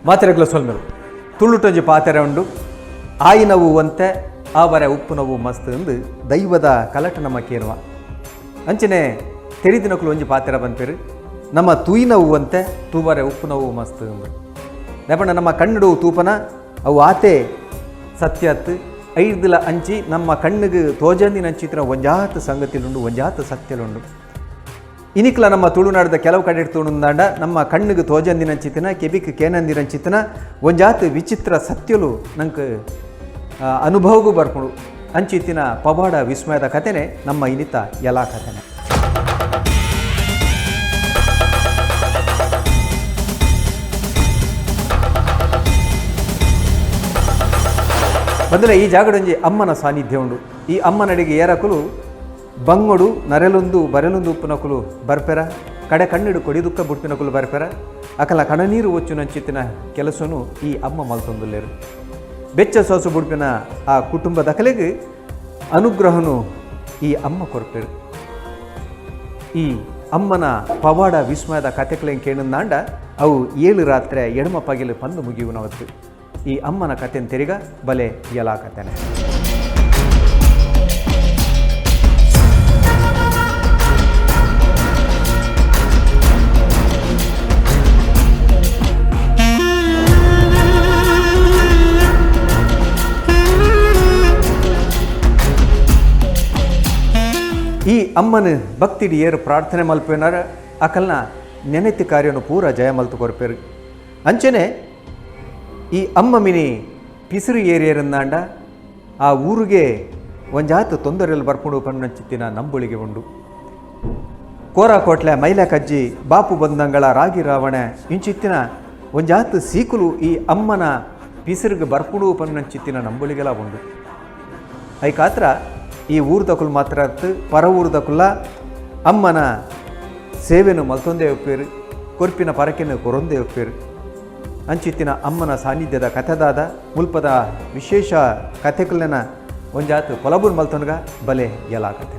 ಮಾತೆರೆಗ್ಲ ಸೊಲ್ಮೆಲು ತುಳುಟೊಂಜಿ ಪಾತೆರ ಉಂಡು. ಆಯಿನವು ಒಂತೆ ಆವರೆ ಉಪ್ಪುನವು ಮಸ್ತ್ ಅಂದು ದೈವದ ಕಲಟ ನಮ್ಮ ಕೇನುವ. ಅಂಚನೆ ತೆರಿದಿನಕುಲು ಒಂಜಿ ಪಾತೆರ ಪನ್ಪೆರ್, ನಮ್ಮ ತೂಯಿನವು ಒಂತೆ ತೂವರೆ ಉಪ್ಪುನವು ಮಸ್ತ್ ಅಂದು. ದಾಯೆಪಂಡ ನಮ್ಮ ಕಣ್ಣುಡು ತೂಪನ ಅವು ಆತೆ ಸತ್ಯತ್ ಐರ್ದಲ ಅಂಚಿ ನಮ್ಮ ಕಣ್ಣಿಗೆ ತೋಜಂದಿನ ಅಂಚಿತ್ತಿನ ಒಂಜಾತ ಸಂಗತಿಲುಂಡು, ಒಂಜಾತ ಸತ್ಯಲುಂಡು. ಇನಿಕ್ಲ ನಮ್ಮ ತುಳುನಾಡದ ಕೆಲವು ಕಡೆ ತೂಣುಂದಾಂಡ ನಮ್ಮ ಕಣ್ಣಿಗೆ ತೋಜಂದಿನ ಅಂಚಿತ್ತಿನ, ಕೆಬಿಕ್ ಕೇನಂದಿನ ಅಂಚಿತ್ತಿನ ಒಂಜಾತ ವಿಚಿತ್ರ ಸತ್ಯಲು ನಂಗೆ ಅನುಭವಗೂ ಬರ್ಪುಂಡು. ಅಂಚಿತ್ತಿನ ಪವಾಡ ವಿಸ್ಮಯದ ಕಥೆನೆ ನಮ್ಮ ಇನಿತ ಎಲಾ ಕಥೆನೆ. ಮೊದಲೇ ಈ ಜಾಗಡೊಂಜಿ ಅಮ್ಮನ ಸಾನ್ನಿಧ್ಯ ಉಂಡು. ಈ ಅಮ್ಮನಡಿಗೆ ಏರಕುಲು ಬಂಗೊಡು ನರೆಲೊಂದು ಬರೆಲೊಂದು ಉಪ್ಪುನಕುಲು ಬರ್ಪೆರ, ಕಡೆ ಕಣ್ಣಿಡು ಕೊಡಿ ದುಃಖ ಬುಡ್ಪಿನಕುಲು ಬರ್ಪೆರ, ಅಕಲ ಕಣನೀರು ಒಚ್ಚುನಂಚಿತ್ತಿನ ಕೆಲಸನು ಈ ಅಮ್ಮ ಮಲ್ತೊಂದುಲ್ಲೇರು. ಬೆಚ್ಚ ಸೋಸು ಬುಡ್ಪಿನ ಆ ಕುಟುಂಬದ ಕಲೆಗೆ ಅನುಗ್ರಹನು ಈ ಅಮ್ಮ ಕೊರ್ಪೆರು. ಈ ಅಮ್ಮನ ಪವಾಡ ವಿಸ್ಮಯದ ಕತೆಗಳೇನು ಕೇಳಂದಾಂಡ ಅವು 7 ರಾತ್ರಿ ಎಡಮ ಪಗಿಲು ಪಂದು ಮುಗಿಯುವನವತ್ತು. ಈ ಅಮ್ಮನ ಕತೆನ ತೆರಿಗ ಬಲೆ ಎಲಾ ಕತೆನೆ. ಈ ಅಮ್ಮನ ಭಕ್ತಿಡಿ ಏರು ಪ್ರಾರ್ಥನೆ ಮಲ್ಪೇನಾರ ಅಕಲ್ನ ನೆನೆತಿ ಕಾರ್ಯನು ಪೂರ ಜಯ ಮಲ್ತು ಕೊರ್ಪೇರು. ಅಂಚನೆ ಈ ಅಮ್ಮ ಮಿನಿ ಪಿಸಿರು ಏರಿಯರಂದಾಂಡ ಆ ಊರಿಗೆ ಒಂಜಾತ ತೊಂದರೆಯಲ್ಲಿ ಬರ್ಪುಂಡು ಪಣ್ಣಂಚಿತ್ತಿನ ನಂಬುಳಿಗೆ ಉಂಡು. ಕೋರ ಕೋಟ್ಲೆ ಮೈಲ ಕಜ್ಜಿ ಬಾಪು ಬಂದಂಗಳ ರಾಗಿ ರಾವಣೆ ಇಂಚಿತ್ತಿನ ಒಂಜಾತ ಸೀಕುಲು ಈ ಅಮ್ಮನ ಪಿಸಿರಿಗೆ ಬರ್ಪುಂಡು ಪಣ್ಣಂಚಿತ್ತಿನ ನಂಬುಳಿಗೆಲ ಉಂಡು. ಐಕಾತ್ರ ಈ ಊರ್ದಕುಲು ಮಾತ್ರ ಪರ ಊರ್ದಕುಲ ಅಮ್ಮನ ಸೇವೆನು ಮಲ್ತೊಂದೇ ಒಪ್ಪೇರು, ಕೊರ್ಪಿನ ಪರಕೆನು ಕೊರೊಂದೇ ಒಪ್ಪೇರು. ಅಂಚಿತ್ತಿನ ಅಮ್ಮನ ಸಾನ್ನಿಧ್ಯದ ಕಥೆದಾದ ಮುಲ್ಪದ ವಿಶೇಷ ಕಥೆಕುಲೆನ ಒಂಜಾತು ಪೊಲಬುನ್ ಮಲ್ತೊನ್ಗ ಬಲೆ ಎಲಾ ಕಥೆ.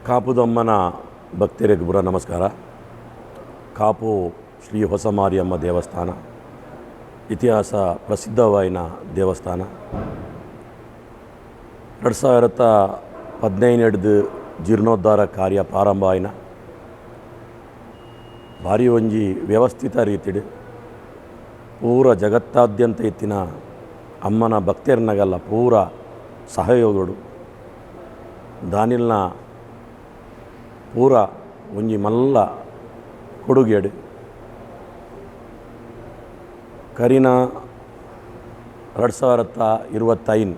ಕಾಪುದಮ್ಮನ ಭಕ್ತರಿಗೆ ಬುರ ನಮಸ್ಕಾರ. ಕಾಪು ಶ್ರೀ ಹೊಸಮಾರಿಯಮ್ಮ ದೇವಸ್ಥಾನ ಇತಿಹಾಸ ಪ್ರಸಿದ್ಧವಾಯಿನ ದೇವಸ್ಥಾನ. 2015 ಜೀರ್ಣೋದ್ಧಾರ ಕಾರ್ಯ ಪ್ರಾರಂಭ ಆಯಿನ ಭಾರಿ ಒಂಜಿ ವ್ಯವಸ್ಥಿತ ರೀತಿಡು ಪೂರ ಜಗತ್ತಾದ್ಯಂತ ಇತ್ತಿನ ಅಮ್ಮನ ಭಕ್ತರ್ನಗಲ್ಲ ಪೂರ ಸಹಯೋಗಡು ದಾನಿಲ್ನ ಪೂರ ಒಂಜಿ ಮಲ್ಲ ಕೊಡುಗೆಡು. ಕರಿನ 2025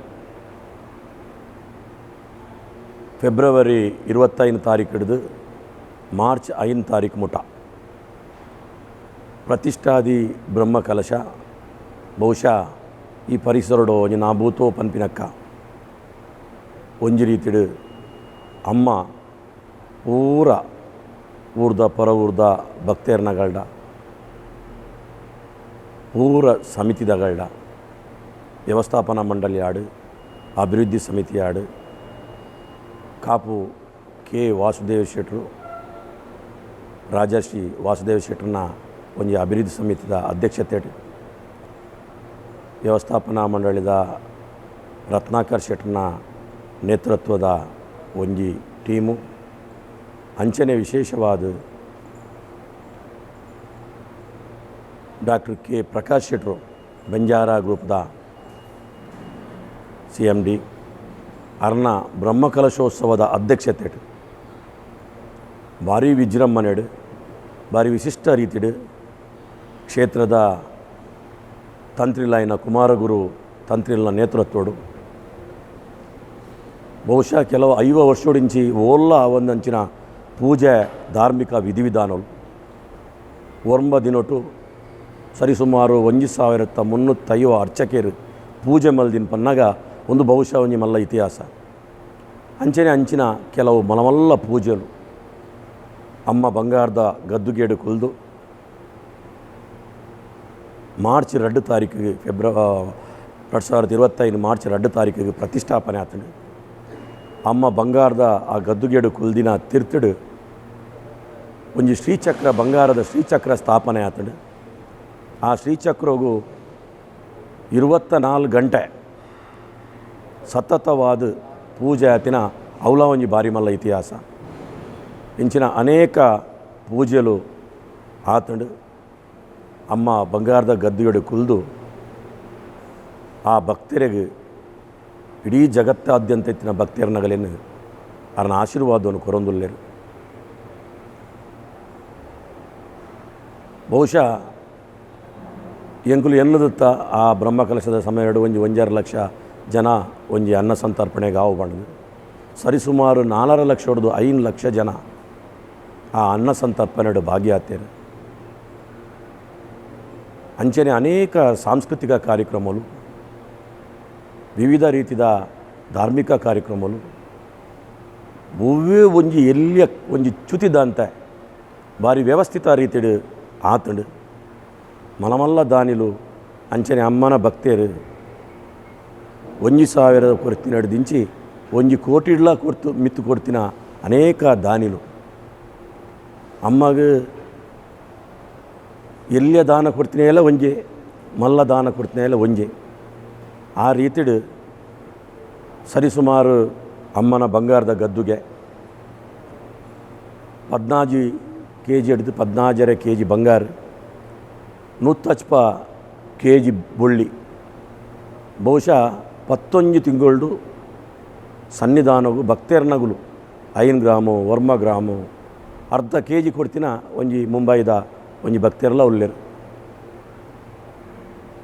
ಫೆಬ್ರವರಿ 25 ತಾರೀಕು ಹಿಡಿದು ಮಾರ್ಚ್ 5 ತಾರೀಕು ಮುಟ ಪ್ರತಿಷ್ಠಾದಿ ಬ್ರಹ್ಮಕಲಶ ಬಹುಶಃ ಈ ಪರಿಸರಡು ಒಂಜಿ ನಾಭೂತೋ ಪನ್ಪಿನಕ್ಕ ಒಂಜಿ ರೀತಿಡು ಅಮ್ಮ ಪೂರ ಊರ್ದ ಪರ ಊರ್ದ ಭಕ್ತರ್ನಗಳ್ಡ ಪೂರ ಸಮಿತಿದಗಳ್ಡ ವ್ಯವಸ್ಥಾಪನಾ ಮಂಡಳಿ ಆಡು, ಅಭಿವೃದ್ಧಿ ಸಮಿತಿ ಆಡು, ಕಾಪು ಕೆ ವಾಸುದೇವ ಶೆಟ್ಟರು, ರಾಜಶ್ರೀ ವಾಸುದೇವ ಶೆಟ್ಟರ್ನ ಒಂಜಿ ಅಭಿವೃದ್ಧಿ ಸಮಿತಿದ ಅಧ್ಯಕ್ಷತೆ, ವ್ಯವಸ್ಥಾಪನಾ ಮಂಡಳಿದ ರತ್ನಾಕರ್ ಶೆಟ್ಟರ್ನ ನೇತೃತ್ವದ ಒಂಜಿ ಟೀಮು, ಅಂಚನೆ ವಿಶೇಷವಾದ ಡಾಕ್ಟರ್ ಕೆ ಪ್ರಕಾಶ್ ಶೆಟ್ಟರು ಬಂಜಾರ ಗ್ರೂಪ್ದ C M D ಅರ್ನ ಬ್ರಹ್ಮಕಲಶೋತ್ಸವದ ಅಧ್ಯಕ್ಷತೆ ಭಾರಿ ವಿಜೃಂಭಣೆಡು ಭಾರಿ ವಿಶಿಷ್ಟ ರೀತಿಡು ಕ್ಷೇತ್ರದ ತಂತ್ರಿಲಾಯಿನ ಕುಮಾರಗುರು ತಂತ್ರಿಲ್ನ ನೇತೃತ್ವಡು ಬಹುಶಃ ಕೆಲವು 50 ವರ್ಷೋಡಿಂಚಿ ಓಲ್ಲ ಒಂದಂಚಿನ ಪೂಜೆ ಧಾರ್ಮಿಕ ವಿಧಿವಿಧಾನಗಳು ಒರ್ಂಬ ದಿನೊಟು ಸರಿಸುಮಾರು 1350 ಅರ್ಚಕರು ಪೂಜೆ ಮಲ್ದಿನ ಪನ್ನಾಗ ಒಂದು ಬಹುಶಃ ಒಂಜಿ ಮಲ್ಲ ಇತಿಹಾಸ. ಅಂಚನೆ ಅಂಚಿನ ಕೆಲವು ಮಲಮಲ್ಲ ಪೂಜೆಲು ಅಮ್ಮ ಬಂಗಾರದ ಗದ್ದುಗೇಡು ಕೊಲ್ದು ಮಾರ್ಚ್ 2 ತಾರೀಕಿಗೆ 2025 ಮಾರ್ಚ್ 2 ತಾರೀಕಿಗೆ ಪ್ರತಿಷ್ಠಾಪನೆ ಆತನು. ಅಮ್ಮ ಬಂಗಾರದ ಆ ಗದ್ದುಗೇಡು ಕುಲ್ದಿನ ತಿರ್ತುಡು ಒಂಜಿ ಶ್ರೀಚಕ್ರ ಬಂಗಾರದ ಶ್ರೀಚಕ್ರ ಸ್ಥಾಪನೆ ಆತನು. ಆ ಶ್ರೀಚಕ್ರಗು 24 ಗಂಟೆ ಸತತವಾದ ಪೂಜೆ ಆತಿನ ಅವಲ ಒಂಜಿ ಬಾರಿ ಮಲ್ಲ ಇತಿಹಾಸ. ಇಂಚಿನ ಅನೇಕ ಪೂಜೆಲು ಆತಂಡು ಅಮ್ಮ ಬಂಗಾರದ ಗದ್ದುಗೆಡು ಕುಲ್ದು ಆ ಭಕ್ತರಿಗೆ ಇಡೀ ಜಗತ್ತಾದ್ಯಂತ ಇತ್ತಿನ ಭಕ್ತರನಗಲೇನು ಅವನ ಆಶೀರ್ವಾದವನ್ನು ಕೊರೊಂದುಲ್ಲೇರು. ಬಹುಶಃ ಎಂಕುಲು ಎನ್ನದುತ್ತ ಆ ಬ್ರಹ್ಮಕಲಶದ ಸಮಯ ಎರಡು ಒಂಜಿ 1.5 ಲಕ್ಷ ಜನ ಒಂಜಿ ಅನ್ನ ಸಂತರ್ಪಣೆಗೆ ಆವು ಬಂಡದು. ಸರಿಸುಮಾರು 4.5 ಲಕ್ಷ ಹೊಡೆದು 5 ಲಕ್ಷ ಜನ ಆ ಅನ್ನ ಸಂತರ್ಪಣೆಡು ಭಾಗಿಯಾಗ್ತೇನೆ. ಅಂಚನೆ ಅನೇಕ ಸಾಂಸ್ಕೃತಿಕ ಕಾರ್ಯಕ್ರಮಗಳು, ವಿವಿಧ ರೀತಿಯ ಧಾರ್ಮಿಕ ಕಾರ್ಯಕ್ರಮಗಳು ಒವ್ವೇ ಒಂಜಿ ಎಲ್ಲಿಯ ಒಂಜಿ ಚ್ಯುತಿದಂತೆ ಭಾರಿ ವ್ಯವಸ್ಥಿತ ರೀತಿಡು ಆತಂಡು. ಮಲಮಲ್ಲ ದಾನಿಲು ಅಂಚನೆ ಅಮ್ಮನ ಭಕ್ತರು 1,000 ಕೊರ್ತಿನ ದಿಂಚಿ 1 ಕೋಟಿಡ್ಲ ಕೊರ್ತು ಮಿತ್ತು ಕೊಡ್ತಿನ ಅನೇಕ ದಾನಿಲು ಅಮ್ಮಗೆ ಎಲ್ಲಿಯ ದಾನ ಕೊಡ್ತಿನ ಎಲ್ಲ ಒಂಜೆ, ಮಲ್ಲ ದಾನ ಕೊಡ್ತಿನ ಎಲ್ಲ ಒಂಜೆ. ಆ ರೀತಿಡು ಸರಿಸುಮಾರು ಅಮ್ಮನ ಬಂಗಾರದ ಗದ್ದುಗೆ 14 ಕೆ ಜಿ ಹಿಡಿದು 14.5 ಕೆ ಜಿ ಬಂಗಾರ, 150 ಕೆ ಜಿ ಬೊಳ್ಳಿ, ಬಹುಶಃ 11 ತಿಂಗಳು ಸನ್ನಿಧಾನವು ಭಕ್ತರ್ನಗುಲು 5 ಗ್ರಾಮು 1 ಗ್ರಾಮು ಅರ್ಧ ಕೆ ಜಿ ಕೊಡ್ತಿನ ಒಂಜಿ ಮುಂಬೈದ ಒಂಜಿ ಭಕ್ತರೆಲ್ಲ ಉಲ್ಲೇರು.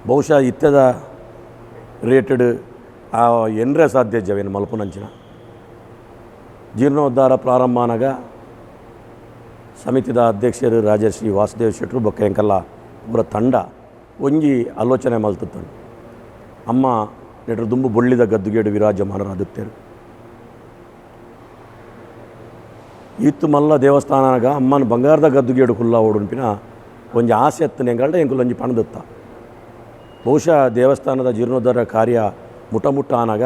ಬಹುಶಃ ಇತ್ತದ ರೇಟೆಡ್ ಆ ಎನ್ರೆ ಸಾಧ್ಯ ಜವೇನು ಮಲ್ಪುನಂಚಿನ ಜೀರ್ಣೋದ್ಧಾರ ಪ್ರಾರಂಭ ಆನಗ ಸಮಿತಿದ ಅಧ್ಯಕ್ಷರು ರಾಜಶ್ರೀ ವಾಸುದೇವ್ ಶೆಟ್ಟರು ಬೊಕ್ಕ ಎಂಕಲ್ಲ ಪೂರ ತಂಡ ಒಂಜಿ ಆಲೋಚನೆ ಮಲ್ತುತ್ತಂಡು. ಅಮ್ಮ ನೆಟ್ರು ದುಂಬು ಬೊಳ್ಳಿದ ಗದ್ದುಗೇಡು ವಿರಾಜಮಾನರಾದುತ್ತೇರು. ಇತ್ತು ಮಲ್ಲ ದೇವಸ್ಥಾನಗ ಅಮ್ಮನ ಬಂಗಾರದ ಗದ್ದುಗೇಡು ಕುಲ್ಲ ಓಡುನ್ಪಿನ ಒಂಜಿ ಆಸೆ ಎತ್ತನೆಂಗಲ್ಡ ಎಂಕುಲು ಒಂಜಿ ಪಣದತ್ತ. ಬಹುಶಃ ದೇವಸ್ಥಾನದ ಜೀರ್ಣೋದ್ಧಾರ ಕಾರ್ಯ ಮುಟ ಮುಟ್ಟ ಆನಾಗ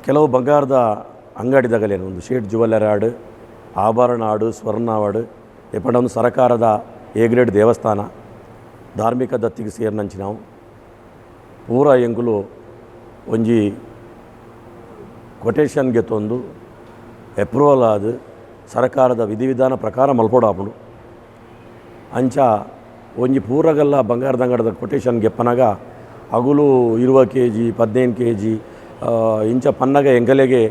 ಕೆಲವು ಬಂಗಾರದ ಅಂಗಡಿದಾಗಲೇನು ಒಂದು ಶೇಟ್ ಜುವೆಲ್ಲರ್ ಆಡು, ಆಭರಣ ಆಡು, ಸ್ವರ್ಣ ಆಡು, ಎಪಂಡ ಒಂದು ಸರಕಾರದ ಎ ಗ್ರೇಡ್ ದೇವಸ್ಥಾನ ಧಾರ್ಮಿಕ ದತ್ತಿಗೆ ಸೇರಿನಂಚಿ ನಾವು ಪೂರ ಎಂಕುಲು ಒಂಜಿ ಕೊಟೇಶನ್ಗೆ ತಂದು ಅಪ್ರೂವಲ್ ಆದ ಸರಕಾರದ ವಿಧಿವಿಧಾನ ಪ್ರಕಾರ ಮಲ್ಪೊಡಾಪುಂಡು. ಅಂಚ ಒಂಜಿ ಪೂರಗಲ್ಲ ಬಂಗಾರದ ಅಂಗಡದ quotation ಗೆಪ್ಪನಾಗ ಅಗುಲು 20 K G 15 K G ಇಂಚ ಪನ್ನಗ ಎಂಕಲೆಗೆ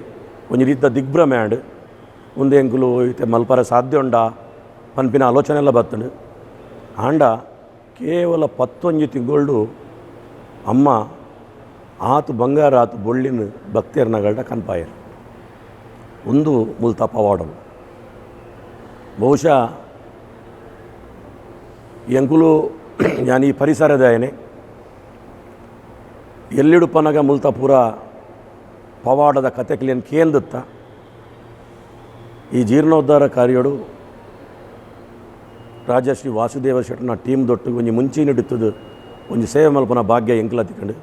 ಒಂಜಿ ರೀತಿಯ ದಿಗ್ಭ್ರಮೆ ಆಂಡ್. ಮುಂದೆ ಎಂಕುಲು ಇತ್ತೆ ಮಲ್ಪರ ಸಾಧ್ಯ ಉಂಡ ಪನ್ಪಿನ ಆಲೋಚನೆ ಎಲ್ಲ ಬತ್ತಂಡು. ಆಂಡ ಕೇವಲ 11 ತಿಂಗಳು ಅಮ್ಮ ಆತು ಬಂಗಾರ ಆತು ಬೊಳ್ಳಿನ ಭಕ್ತಿಯರ್ನಗಳ್ಡ ಕನ್ಪಾಯರು ಒಂದು ಮುಲ್ತ ಪವಾಡಲು. ಬಹುಶಃ ಎಂಕುಲು ಯಾನ್ ಈ ಪರಿಸರದಾಯನೆ ಎಲ್ಲಿಡು ಪನಗ ಮುಲ್ತ ಪೂರ ಪವಾಡದ ಕತೆಕ್ಲಿಯನ್ ಕೇಂದತ್ತ ಈ ಜೀರ್ಣೋದ್ಧಾರ ಕಾರ್ಯಡು ರಾಜಶ್ರೀ ವಾಸುದೇವ ಶೆಟ್ಟನ ಟೀಮ್ ದೊಟ್ಟು ಒಂಜಿ ಮುಂಚಿ ನಡೀತದೆ ಒಂಜಿ ಸೇವೆ ಮಲ್ಪನ ಭಾಗ್ಯ ಎಂಕಲ ತಿಕ್ಕಂಡು.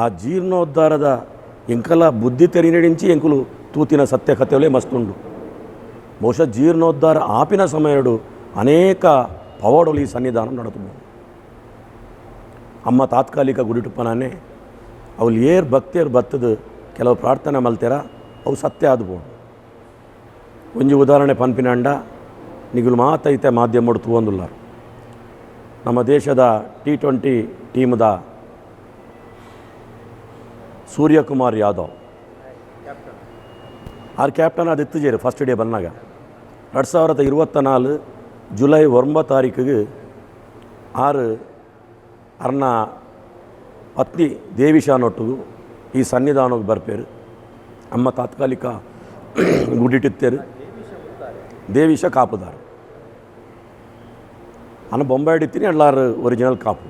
ಆ ಜೀರ್ಣೋದ್ಧಾರದ ಎಂಕಲ ಬುದ್ಧಿ ತೆರಿನಡಿಂಚಿ ಎಂಕುಲು ತೂತಿನ ಸತ್ಯ ಕಥೆಯಲ್ಲೇ ಮಸ್ತುಂಡು. ಬಹುಶಃ ಜೀರ್ಣೋದ್ಧಾರ ಆಪಿನ ಸಮಯಡು ಅನೇಕ ಪವಾಡಲು ಈ ಸನ್ನಿಧಾನ ನಡತು. ಅಮ್ಮ ತಾತ್ಕಾಲಿಕ ಗುಡಿಟುಪ್ಪನಾನೆ ಅವಳು ಏರ್ ಭಕ್ತಿಯರು ಬತ್ತದ ಕೆಲವು ಪ್ರಾರ್ಥನೆ ಮಲ್ತೇರ ಅವು ಸತ್ಯ ಆದ್ಬೋದು. ಒಂಜಿ ಉದಾಹರಣೆ ಪನ್ಪಿನಂಡ ನಿಗುಲು ಮಾತೈತೆ ಮಾಧ್ಯಮಡು ತೂವೊಂದುಲ್ಲಾರು. ನಮ್ಮ ದೇಶದ T20 ಟೀಮ್ದ ಸೂರ್ಯಕುಮಾರ್ ಯಾದವ್ ಆರ್ ಕ್ಯಾಪ್ಟನ್ ಅದು ಇತ್ತುಜೇರು ಫಸ್ಟ್ ಡೇ ಬಂದಾಗ 2024 ಜುಲೈ 9 ತಾರೀಕಿಗೆ ಆರು ಅರ್ನ ಪತ್ನಿ ದೇವಿಶಾನೊಟ್ಟಿಗೂ ಈ ಸನ್ನಿಧಾನಕ್ಕೆ ಬರ್ಪೇರು. ಅಮ್ಮ ತಾತ್ಕಾಲಿಕ ಗುಡಿಟಿತ್ತೇರು ದೇವಿಶ ಕಾಪುದಾರ ಅನ್ನ ಬೊಂಬೆ ಹಿಡಿತೀನಿ ಎಲ್ಲಾರು ಒರಿಜಿನಲ್ ಕಾಪು.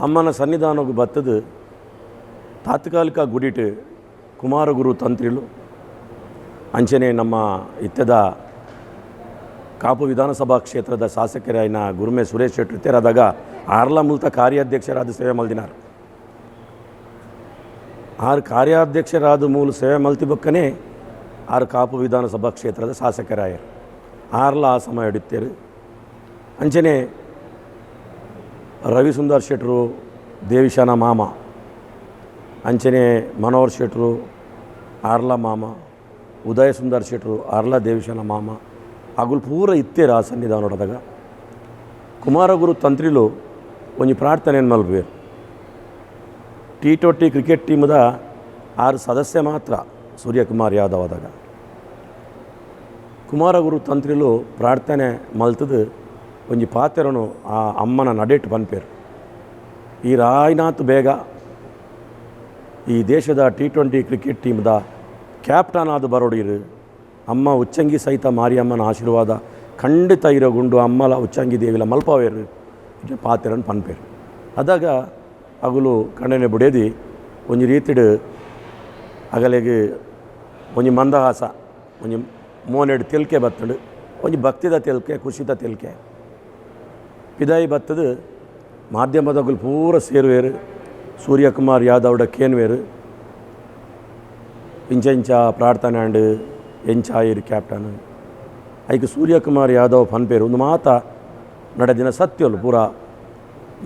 ಅಮ್ಮನ ಸನ್ನಿಧಾನಕ್ಕೆ ಬತ್ತದು ತಾತ್ಕಾಲಿಕ ಗುಡಿಟು ಕುಮಾರಗುರು ತಂತ್ರಿಲು ಅಂಚನೆ ನಮ್ಮ ಇತ್ತದ ಕಾಪು ವಿಧಾನಸಭಾ ಕ್ಷೇತ್ರದ ಶಾಸಕರಾಯಿನ ಗುರುಮೆ ಸುರೇಶ್ ಶೆಟ್ಟರು ಇತ್ತೇರಾದಾಗ ಆರ್ಲ ಮುಲ್ತ ಕಾರ್ಯಾಧ್ಯಕ್ಷರಾದ ಸೇವೆ ಮಲ್ದಿನಾರು. ಆರು ಕಾರ್ಯಾಧ್ಯಕ್ಷರಾದ ಮೂಲ ಸೇವೆ ಮಲ್ತಿ ಬಕ್ಕನೆ ಆರು ಕಾಪು ವಿಧಾನಸಭಾ ಕ್ಷೇತ್ರದ ಶಾಸಕರಾಯರು. ಆರ್ಲ ಆ ಸಮಯ ಹಿಡಿತೇರು. ಅಂಚನೆ ರವಿ ಸುಂದರ್ ಶೆಟ್ರು ದೇವಿಶಾನ ಮಾಮ, ಅಂಚನೆ ಮನೋಹರ್ ಶೆಟ್ರು ಆರ್ಲ ಮಾಮ, ಉದಯ ಸುಂದರ್ ಶೆಟ್ರು ಆರ್ಲ ದೇವಿಶಾನ ಮಾಮ ಅಗುಲು ಪೂರ ಇತ್ತೇರು ಆ ಸನ್ನಿಧಾನದಾಗ. ಕುಮಾರಗುರು ತಂತ್ರಿಲು ಒಂಜಿ ಪ್ರಾರ್ಥನೆಯನ್ನು ಮಲ್ಪುವೆರು. T20 cricket ಟೀಮ್ದ 6 ಸದಸ್ಯ ಮಾತ್ರ ಸೂರ್ಯಕುಮಾರ್ ಯಾದವ್ ಆದಾಗ. ಕುಮಾರಗುರು ತಂತ್ರಿಲು ಪ್ರಾರ್ಥನೆ ಮಲ್ತದು ಒಂಜಿ ಪಾತೆರನು ಆ ಅಮ್ಮನ ನಡೆಟ್ ಪನ್ಪೇರು. ಈ ರಾಯ್ನಾಥ್ ಬೇಗ ಈ ದೇಶದ T20 cricket ಟೀಮ್ದ captain ಆದ ಬರೋಡಿರು, ಅಮ್ಮ ಉಚ್ಚಂಗಿ ಸಹಿತ ಮಾರಿಯಮ್ಮನ ಆಶೀರ್ವಾದ ಖಂಡಿತ ಇರೋ ಗುಂಡು ಅಮ್ಮಲ ಉಚ್ಚಂಗಿ ದೇವಿಲ ಮಲ್ಪವೇರು ಪಾತೆರನ್ನು ಪನ್ಪೇರು. ಅದಾಗ ಅಗುಲು ಕಣ್ಣನೆ ಬುಡೇದಿ ಒಂಜಿ ರೀತಿಡು ಅಗಲೆಗೆ ಒಂಜಿ ಮಂದಹಾಸ ಒಂಜಿ ಮೋನೆಡ್ ತೆಲ್ಕೆ ಬತ್ತಡು, ಒಂಜಿ ಭಕ್ತಿದ ತೆಲ್ಕೆ ಖುಷಿದ ತೆಲ್ಕೆ ಪಿದಾಯಿ ಬತ್ತದು. ಮಾಧ್ಯಮದಗುಲು ಪೂರ ಸೇರುವೇರು, ಸೂರ್ಯಕುಮಾರ್ ಯಾದವ್ಡ ಕೇನ್ವೇರು, ಇಂಚ ಇಂಚ ಪ್ರಾರ್ಥನೆ ಅಂಡ್ ಎಂಚ ಆಯಿರು ಕ್ಯಾಪ್ಟನ್ ಐಕ್ ಸೂರ್ಯಕುಮಾರ್ ಯಾದವ್ ಪನ್ಪೇರು. ಒಂದು ಮಾತ ನಡೆದಿನ ಸತ್ಯಲು ಪೂರ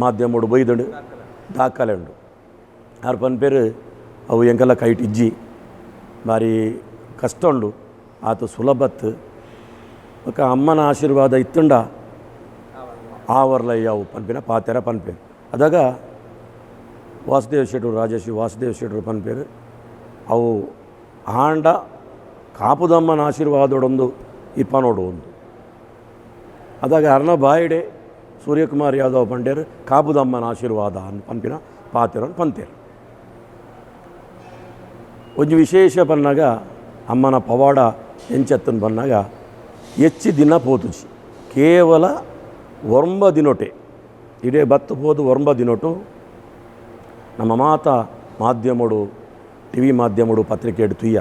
ಮಾಧ್ಯಮಡು ಬೈದುಂಡು ದಾಖಲೆ ಉಂಡು. ಆರು ಪನ್ಪೇರು ಅವು ಎಂಕೆಲ್ಲ ಕೈಟ್ ಇಜ್ಜಿ ಭಾರಿ ಕಷ್ಟ ಉಂಡು ಆತ ಸುಲಭತ್ತು ಬೊಕ ಅಮ್ಮನ ಆಶೀರ್ವಾದ ಇತ್ತುಂಡ ಆವರ್ಲಯ್ಯ ಅವು ಪನ್ಪಿನ ಪಾತೆರ ಪನ್ಪೇರು. ಅದಾಗ ವಾಸುದೇವ ಶೆಟ್ರು ರಾಜೇಶ್ ವಾಸುದೇವ ಶೆಟ್ರು ಪನ್ಪೇರು ಅವು ಆಂಡ ಕಾಪುದಮ್ಮನ ಆಶೀರ್ವಾದೊಡೊಂದು ಇಪ್ಪನೋಡು ಒಂದು. ಅದಾಗ ಅರ್ನ ಬಾಯಿಡೆ ಸೂರ್ಯಕುಮಾರ್ ಯಾದವ್ ಪಂಡೇರು ಕಾಪುದಮ್ಮನ ಆಶೀರ್ವಾದ ಅನ್ ಪನ್ಪಿನ ಪಾತೆರನ್ನು ಪಂತೇರು. ಒಂಜಿ ವಿಶೇಷ ಪನ್ನಾಗ ಅಮ್ಮನ ಪವಾಡ ಎಂಚತ್ತನ್ ಪನ್ನಾಗ ಹೆಚ್ಚಿ ದಿನ ಪೋತುಜಿ ಕೇವಲ 9 ದಿನೊಟೆ ಇಡೇ ಬತ್ತು ಪೋದು 9 ದಿನೊಟು ನಮ್ಮ ಮಾತ ಮಾಧ್ಯಮಡು ಟಿವಿ ಮಾಧ್ಯಮಡು ಪತ್ರಿಕೆ ತುಯ್ಯ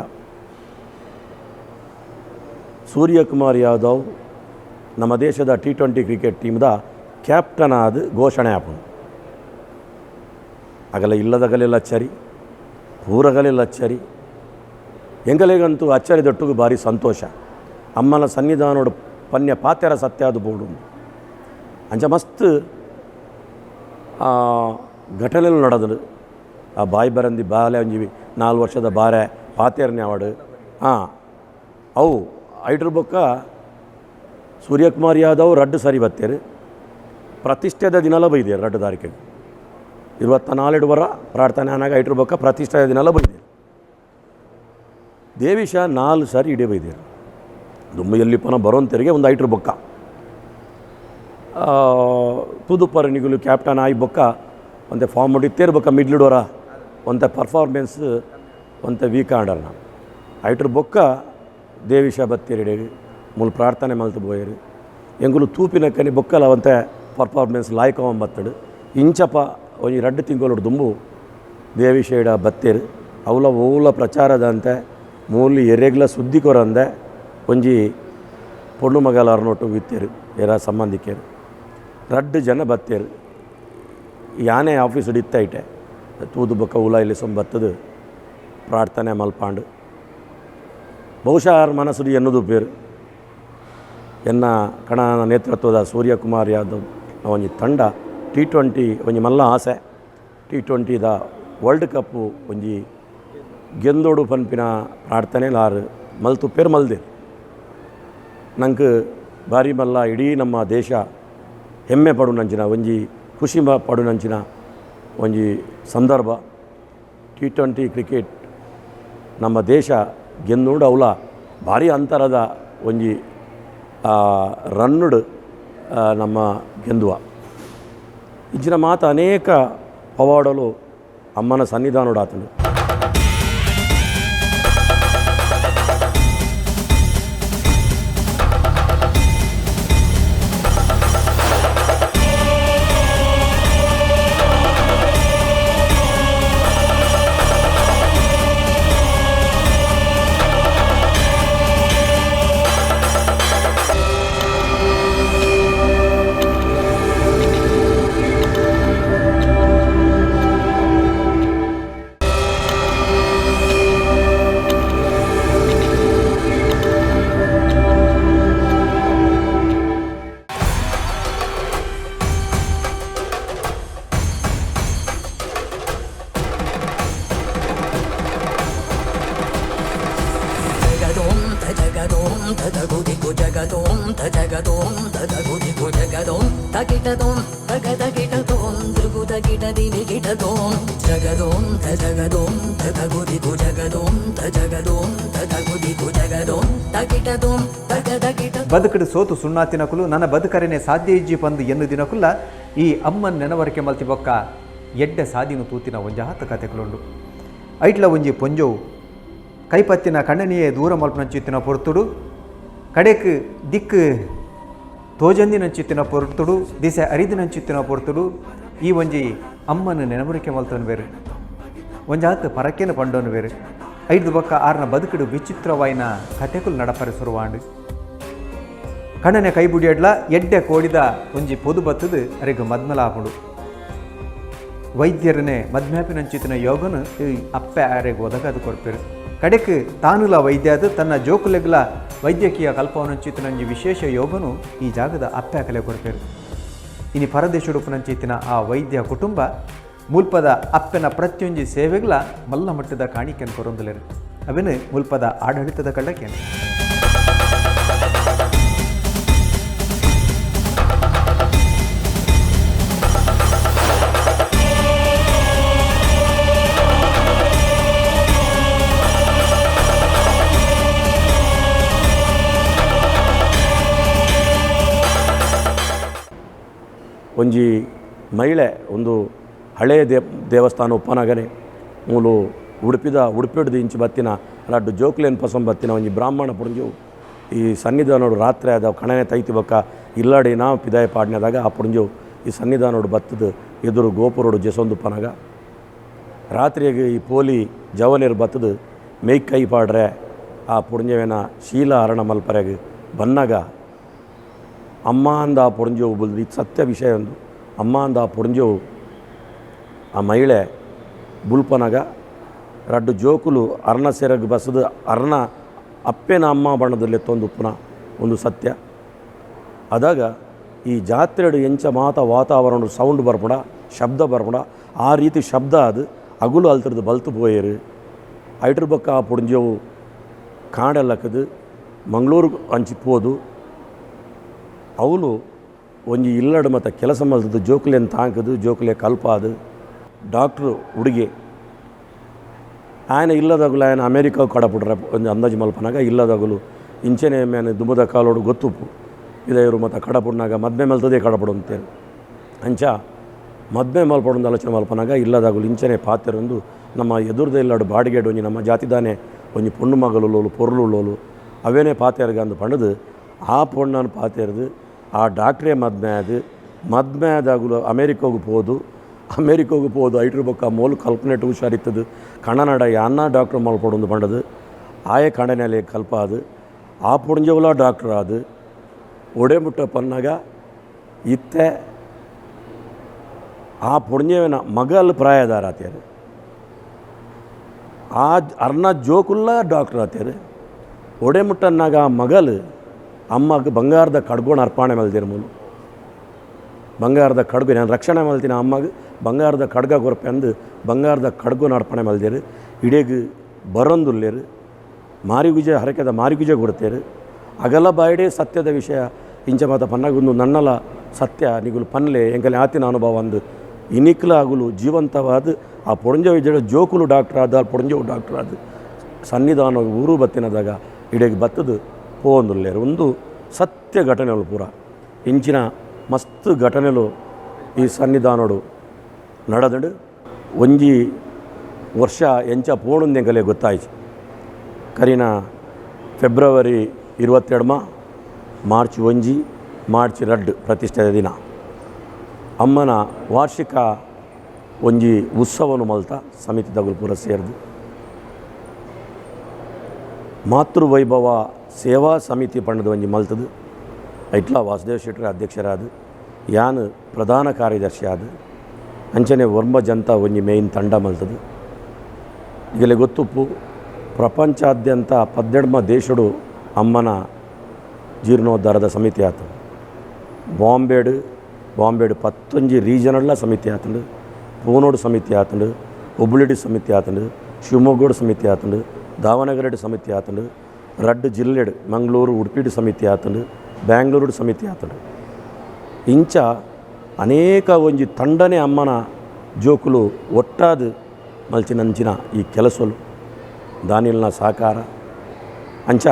ಸೂರ್ಯಕುಮಾರ್ ಯಾದವ್ ನಮ್ಮ ದೇಶದ T20 cricket ಟೀಮ್ದ captain ಆದ ಘೋಷಣೆ ಆಪುಂಡು. ಅಗಲ ಇಲ್ಲದಗಲೆಲ್ಲ ಅಚ್ಚರಿ, ಪೂರಗಲೆಲ್ಲ ಅಚ್ಚರಿ, ಎಂಗಲೆಗಂತೂ ಅಚ್ಚರಿದೊಟ್ಟಿಗೆ ಭಾರಿ ಸಂತೋಷ. ಅಮ್ಮನ ಸನ್ನಿಧಾನೋಡು ಪನ್ಯ ಪಾತೆರ ಸತ್ಯಾದ ಬೋಡು ಅಂಚ ಮಸ್ತ್ ಘಟನೆಗಳು ನಡೆದಳು. ಆ ಬಾಯಿ ಬರಂದಿ ಬಾಲೆ ಒಂಜಿ 4 ವರ್ಷದ ಬಾರೆ ಪಾತೆರನೆ ಅವಾಡು ಹಾಂ ಅವು ಐಟ್ರ ಬೊಕ್ಕ ಸೂರ್ಯಕುಮಾರ್ ಯಾದವ್ ರಡ್ಡು ಸರಿ ಬತ್ತೇರು. ಪ್ರತಿಷ್ಠೆದ ದಿನಲ ಬೈದೇರು ರಡ್ಡು ತಾರೀಕಿಗೆ 24 ವರ ಪ್ರಾರ್ಥನೆ ಆನಾಗ ಐಟ್ರ ಬೊಕ್ಕ ಪ್ರತಿಷ್ಠೆದ ದಿನಲ ಬೈದೇರು. ದೇವಿಶ 4 ಸಾರಿ ಇಡೇ ಬೈದೇರು. ದುಮ್ಮ ಎಲ್ಲಿ ಪನ ಬರೋಂತೆರಿಗೆ ಒಂದು ಐಟ್ರ ಬೊಕ್ಕ ತೂದುಪ್ಪರ ನಿಗುಲು ಕ್ಯಾಪ್ಟನ್ ಆಯಿ ಬೊಕ್ಕ ಒಂತೆ ಫಾರ್ಮ್ ಮಾಡಿ ತೇರು ಬೊಕ್ಕ ಮಿಡ್ಲಿಡೋರ ಒಂತೆ ಪರ್ಫಾರ್ಮೆನ್ಸ್ ಒಂತೆ ವೀಕ್ ಆಂಡರ್ನ ಐಟ್ರ ಬೊಕ್ಕ ದೇವಿಶ ಬತ್ತೇರಿಡೆ ಮೂಲು ಪ್ರಾರ್ಥನೆ ಮಲ್ತು ಬೋಯರು ಎಂಗುಲು ತೂಪಿನ ಕನಿ ಬೊಕ್ಕಲ ಒಂತೆ ಪರ್ಫಾರ್ಮೆನ್ಸ್ ಲಾಯ್ಕ ಬತ್ತಡು. ಇಂಚಪ ಒಂಜಿ 2 ತಿಂಗಳು ದುಂಬು ದೇವಿಶೇಡ ಬತ್ತೇರು ಅವಲ ಓಲ ಪ್ರಚಾರದಂತೆ ಮೂಲಿ ಎರೆಗ್ಲ ಸುದ್ದಿ ಕೊರಂದೆ ಒಂಜಿ ಪೊಣ್ಣು ಮಗಲ ಅರ್ನೋಟು ವಿತ್ತೇರು ಎರ ಸಂಬಂಧಿಕರು 2 ಜನ ಬತ್ತೇರು. ಯಾನೆ ಆಫೀಸ್ ಇತ್ತೈಟೆ ತೂದು ಬೊಕ್ಕ ಉಲ ಇಲ್ಲಿ ಸೊಂಬತ್ತದು ಪ್ರಾರ್ಥನೆ ಮಲ್ಪಾಂಡು ಬಹುಶಃ ಆರ್ ಮನಸ್ಸು ಎನ್ನುದು ಪೇರು ಎನ್ನ ಕಣನ ನೇತೃತ್ವದ ಸೂರ್ಯಕುಮಾರ್ ಯಾದವ್ ಒಂಜಿ ತಂಡ T20 ಒಂಜಿ ಮಲ್ಲ ಆಸೆ T20ದ ವರ್ಲ್ಡ್ ಕಪ್ಪು ಒಂಜಿ ಗೆಂದೋಡು ಪನ್ಪಿನ ಪ್ರಾರ್ಥನೆ ಲಾರು ಮಲ್ತು ಪೇರು ಮಲ್ದೇರು. ನಂಗೆ ಭಾರಿ ಮಲ್ಲ ಇಡೀ ನಮ್ಮ ದೇಶ ಹೆಮ್ಮೆ ಪಡುನಂಚಿನ ಒಂಜಿ ಖುಷಿ ಪಡುನಂಚಿನ ಒಂಜಿ ಸಂದರ್ಭ. T20 cricket ನಮ್ಮ ದೇಶ ಗೆಂದೋಡು ಅವಲ ಭಾರಿ ಅಂತರದ ಒಂಜಿ ರನ್ನುಡು ನಮ್ಮ ಗೆಂದುವ ಇಂಚಿನ ಮಾತು ಅನೇಕ ಪವಾಡಲು ಅಮ್ಮನ ಸನ್ನಿಧಾನೋಡು ಆತನು. ತದಗುದಿಗು ಜಗದೋಂ ತಜಗದೋಂ ತದಗುದಿಗು ಜಗದೋಂ ತಕಿಟದೋಂ ತಗದಗಿಟದೋಂ ದೃಗುದಗಿಟದಿನಿಗಿಟದೋಂ ಜಗದೋಂ ತಜಗದೋಂ ತದಗುದಿಗು ಜಗದೋಂ ತಜಗದೋಂ ತದಗುದಿಗು ಜಗದೋಂ ತಕಿಟದೋಂ ತಗದಗಿಟ ಬದುಕಡು ಸೋತು ಸುಣ್ಣಾತಿನಕುಲು ನನ್ನ ಬದುಕರನೆ ಸಾಧ್ಯ ಇಜ್ಜಿ ಪಂದು ಎನ್ನು ದಿನಕುಲ್ಲ ಈ ಅಮ್ಮನ್ ನೆನವರಿಕೆ ಮಲ್ತಿ ಬೊಕ್ಕ ಎಡ್ಡೆ ಸಾದಿನು ತೂತಿನ ಒಂಜಾತ ಕತೆಕುಲುಂಡು. ಐಟ್ಲ ಒಂಜಿ ಪೊಂಜೋವು ಕೈಪತ್ತಿನ ಕಣ್ಣನಿಯೇ ದೂರ ಮಲ್ಪನಂಚಿತ್ತಿನ ಪೊರ್ತುಡು ಕಡೆಕ್ ದಿಕ್ಕು ತೋಜಂದಿನಂಚಿತ್ತಿನ ಪೊರ್ತುಡು ದಿಸೆ ಅರಿದಿನಂಚಿತ್ತಿನ ಪೊರ್ತುಡು ಈ ಒಂಜಿ ಅಮ್ಮನ ನೆನವರಿಕೆ ಮಲ್ತನು ಬೇರೆ ಒಂಜಾತ ಪರಕೇನ ಪಂಡೋನು ಬೇರೆ ಐದು ಬೊಕ್ಕ ಆರ್ನ ಬದುಕುಡು ವಿಚಿತ್ರವಾಯಿನ ಕತೆಕುಲು ನಡಪರೆ ಸುರುವಾಂಡು. ಕಣ್ಣನೆ ಕೈಬುಡಿಯಡ್ಲ ಎಡ್ಡೆ ಕೋಡಿದ ಒಂಜಿ ಪೊದು ಬತ್ತದು ಅರೆಗ್ ಮದ್ಮಲಾಪುಂಡು. ವೈದ್ಯರನೆ ಮದ್ಮ್ಯಾಪಿನಂಚಿತ್ತಿನ ಯೋಗನು ಈ ಅಪ್ಪೆ ಅರೆಗ್ ಒದಗದು ಕೊರ್ಪೆರು. ಕಡೆಕ್ ತಾನುಲ ವೈದ್ಯಾದ ತನ್ನ ಜೋಕುಲೆಗ್ಲ ವೈದ್ಯಕೀಯ ಕಲ್ಪವನಂಚಿತ್ತಿನ ಒಂಜಿ ವಿಶೇಷ ಯೋಗನು ಈ ಜಾಗದ ಅಪ್ಪೆ ಅಕಲೆ ಕೊರ್ಪೆರು. ಇನಿ ಪರದೇಶುಡುಪುನಂಚಿತ್ತಿನ ಆ ವೈದ್ಯ ಕುಟುಂಬ ಮುಲ್ಪದ ಅಪ್ಪೆನ ಪ್ರತಿಯೊಂಜಿ ಸೇವೆಗ್ಲ ಮಲ್ಲ ಮಟ್ಟದ ಕಾಣಿಕೆಯನ್ನು ಕೊರೊಂದುಲೆರು. ಅವೆನು ಮುಲ್ಪದ ಆಡಳಿತದ ಕಳ್ಳಕೇನು. ಒಂಜಿ ಮಹಿಳೆ ಒಂದು ಹಳೆಯ ದೇವಸ್ಥಾನ ಉಪ್ಪನಗನೆ ಮೂಲು ಉಡುಪಿದ ಉಡುಪಿಡ್ದು ಇಂಚು ಬತ್ತಿನ ರಡ್ಡು ಜೋಕ್ಲೇನ್ ಪಸಂ ಬತ್ತಿನ ಒಂಜಿ ಬ್ರಾಹ್ಮಣ ಪುಂಜು ಈ ಸನ್ನಿಧಾನೋಡು ರಾತ್ರಿ ಆದ ಕಣನೆ ತೈತಿ ಬೊಕ್ಕ ಇಲ್ಲಾಡಿ ನಾ ಪಿದಾಯ ಪಾಡ್ನೆದಾಗ ಆ ಪುಂಜು ಈ ಸನ್ನಿಧಾನೋಡು ಬತ್ತದ ಎದುರು ಗೋಪುರೋಡು ಜೆಸೊಂದುಪ್ಪನಗ ರಾತ್ರಿಯಾಗ ಈ ಪೋಲಿ ಜವನೇರು ಬತ್ತದ ಮೇಯ್ ಕೈ ಪಾಡ್ರೆ ಆ ಪುಂಜವೇನ ಶೀಲ ಅರಣ ಮಲ್ಪರೆಗ್ ಬನ್ನಗ ಅಮ್ಮ ಅಂದ ಆ ಪೊಂಜೋವು ಬುಲ್ದು. ಇದು ಸತ್ಯ ವಿಷಯ ಒಂದು. ಅಮ್ಮ ಅಂದ ಆ ಪೊಂಜೋವು ಆ ಮಹಿಳೆ ಬುಲ್ಪನಗ ರಡ್ಡು ಜೋಕುಲು ಅರ್ಣ ಸೆರಗ್ ಬಸದು ಅರ್ಣ ಅಪ್ಪೆನ ಅಮ್ಮ ಬಣ್ಣದಲ್ಲಿ ತೊಂದು ಉಪ್ಪುನ ಒಂದು ಸತ್ಯ. ಅದಾಗ ಈ ಜಾತ್ರೆಡು ಎಂಚ ಮಾತ ವಾತಾವರಣ ಸೌಂಡ್ ಬರ್ಪುಣ ಶಬ್ದ ಬರ್ಪುಣ ಆ ರೀತಿ ಶಬ್ದ ಅದು ಅಗುಲು ಅಲ್ತರದು ಬಲ್ತು ಪೋಯರು. ಐಟ್ರ ಬೊಕ್ಕ ಆ ಪೊಂಜೋವು ಕಾಡೆಲ್ಲಕ್ಕದು ಮಂಗಳೂರು ಅಂಚಿ ಪೋದು ಅವಳು ಒಂಜಿ ಇಲ್ಲಡು ಮತ್ತು ಕೆಲಸ ಮಲ್ತದ್ದು ಜೋಕುಲೆನ್ ತಾಂಕದು ಜೋಕುಲೆ ಕಲ್ಪಾದು ಡಾಕ್ಟ್ರು ಹುಡುಗಿ ఆయన ಇಲ್ಲದಗುಲು ఆయన ಅಮೇರಿಕಾ ಕಡಪುಡ್ರೆ ಒಂದು ಅಂದಾಜು ಮಲ್ಪನಾಗ ಇಲ್ಲದಗುಲು ಇಂಚೆನೆ ಮೇನೆ ದುಂಬದ ಕಾಲೋಡು ಗೊತ್ತುಪ್ಪು ಇದೇ ಇವರು ಮತ್ತು ಕಡಪುಡ್ನಾಗ ಮದ್ಮೆ ಮಲ್ತದೇ ಕಡಪಡು ಅಂತೇಳಿ ಅಂಚ ಮದ್ಮೆ ಮಲ್ಪಡೊಂದು ಆಲೋಚನೆ ಮಲ್ಪನಾಗ ಇಲ್ಲದಾಗಲು ಇಂಚನೆ ಪಾತೆರೊಂದು ನಮ್ಮ ಎದುರ್ದ ಇಲ್ಲಡು ಬಾಡಿಗೆಡು ಒಂಜಿ ನಮ್ಮ ಜಾತಿದಾನೆ ಒಂಜಿ ಪೊಣ್ಣು ಮಗಲುಲೋಲು ಪೊರ್ಲುಲೋಲು ಅವೇನೇ ಪಾತೆರ್ಗ ಅಂದು ಪಂಡದು ಆ ಪೊಣ್ಣನ್ನು ಪಾತೆರ್ದು ಆ ಡಾಕ್ಟ್ರೇ ಮದ್ಮೆ ಅದು ಮದ್ಮೆ ಆದಾಗಲು ಅಮೇರಿಕಾಗೆ ಪೋದು ಅಮೇರಿಕಾಗೆ ಪೋದು ಐಟ್ರ ಬೊಕ್ಕ ಮೋಲು ಕಲ್ಪನೆಟ್ ಹುಷಾರಿತ್ತದು ಕಣ್ಣನಾಡ ಯಾನ್ನ ಡಾಕ್ಟ್ರ್ ಮಲ್ಪಡೊಂದು ಪಂಡದು ಆಯೆ ಕಣನೆಲೆ ಕಲ್ಪ ಅದು ಆ ಪುಂಜವಲ ಡಾಕ್ಟ್ರ್ ಅದು ಒಡೆ ಮುಟ್ಟ ಪನ್ನಾಗ ಇತ್ತೆ ಆ ಪುಣ್ಯವೇನ ಮಗಲ್ ಪ್ರಾಯದಾರ ಆತೇರು ಆ ಅರ್ನ ಜೋಕುಲ್ಲ ಡಾಕ್ಟ್ರ್ ಆತೇರು ಒಡೆ ಮುಟ್ಟನ್ನಾಗ ಆ ಮಗಲ್ ಅಮ್ಮಗ್ ಬಂಗಾರದ ಕಡ್ಗೋಣ ಅರ್ಪಣೆ ಮಲ್ದಿರ ಮೂಲು ಬಂಗಾರದ ಕಡ್ಗು ನಾನು ರಕ್ಷಣೆ ಮಲ್ತಿನ ಅಮ್ಮಗ್ ಬಂಗಾರದ ಖಡ್ಗ ಕೊರ್ಪೆ ಅಂದು ಬಂಗಾರದ ಖಡ್ಗೋನ ಅರ್ಪಣೆ ಮಲ್ದೇರು ಇಡೀಗ್ ಬರೊಂದುಲ್ಲೇರು ಮಾರಿಗುಜೆ ಹರಕೆದ ಮಾರಿಗುಜೆ ಕೊಡ್ತೇರು ಅಗಲ ಬಾಯಿಡೇ ಸತ್ಯದ ವಿಷಯ ಇಂಚ ಮಾತ ಪನ್ನಾಗ ಒಂದು ನನ್ನಲ ಸತ್ಯ ನಿಗುಲು ಪನ್ಲೆ ಎಂಕಲೆ ಆತಿನ ಅನುಭವ ಅಂದು ಇನಿಕ್ಲ ಅಗುಲು ಜೀವಂತವಾದ ಆ ಪೊಡಂಜ ವಿಜಯ ಜೋಕುಲು ಡಾಕ್ಟ್ರ್ ಆದ ಪೊಡಂಜವು ಡಾಕ್ಟ್ರ್ ಆದ ಸನ್ನಿಧಾನ ಊರು ಬತ್ತಿನದಾಗ ಇಡೀ ಬತ್ತದು ಪೋವೊಂದುಲ್ಲೇರು ಒಂದು ಸತ್ಯ ಘಟನೆಗಳು ಪೂರ ಇಂಚಿನ ಮಸ್ತ್ ಘಟನೆಲು ಈ ಸನ್ನಿಧಾನೋಡು ನಡೆದಡು ಒಂಜಿ ವರ್ಷ ಎಂಚ ಪೋಣುಂದೆಂಕಲೆ ಗೊತ್ತಾಯ್ತು. ಕರಿನ ಫೆಬ್ರವರಿ 22 ಮಾರ್ಚ್ 1 ಮಾರ್ಚ್ 2 ಪ್ರತಿಷ್ಠೆಯ ದಿನ ಅಮ್ಮನ ವಾರ್ಷಿಕ ಒಂಜಿ ಉತ್ಸವನು ಮಲ್ತ ಸಮಿತಿ ಪೂರ ಸೇರ್ದು ಮಾತೃವೈಭವ ಸೇವಾ ಸಮಿತಿ ಪಂಡದ ಒಂಜಿ ಮಲ್ತದು ಐಟ್ಲಾ ವಾಸುದೇವ ಶೆಟ್ಟರ್ ಅಧ್ಯಕ್ಷರಾದ ಯಾನ್ ಪ್ರಧಾನ ಕಾರ್ಯದರ್ಶಿ ಆದ ಅಂಚನೆ ವರ್ಮ ಜನತಾ ಒಂಜಿ ಮೇಯ್ನ್ ತಂಡ ಮಲ್ತದು. ಈಗಲೇ ಗೊತ್ತುಪ್ಪು ಪ್ರಪಂಚಾದ್ಯಂತ 12 ದೇಶಡು ಅಮ್ಮನ ಜೀರ್ಣೋದ್ಧಾರದ ಸಮಿತಿ ಆತು. ಬಾಂಬೆಡು 11 ರೀಜನಲ್ಲ ಸಮಿತಿ ಆತಂಡು, ಪೂನೋಡು ಸಮಿತಿ ಆತಂಡು, ಹುಬ್ಬಳ್ಳಿ ಸಮಿತಿ ಆತಂಡು, ಶಿವಮೊಗ್ಗೋಡು ಸಮಿತಿ ಆತಂಡು, ದಾವಣಗೆರೆ ಸಮಿತಿ ಆತಂಡು, ರಡ್ಡ್ ಜಿಲ್ಲೆಡ್ ಮಂಗಳೂರು ಉಡುಪಿಡು ಸಮಿತಿ ಆತಂಡು, ಬ್ಯಾಂಗ್ಳೂರು ಸಮಿತಿ ಆತಂಡು. ಇಂಚ ಅನೇಕ ಒಂಜಿ ತಂಡನೆ ಅಮ್ಮನ ಜೋಕುಲು ಒಟ್ಟಾದ ಮಲ್ಚಿನಂಚಿನ ಈ ಕೆಲಸಲು ದಾನಿಲ್ನ ಸಹಕಾರ. ಅಂಚ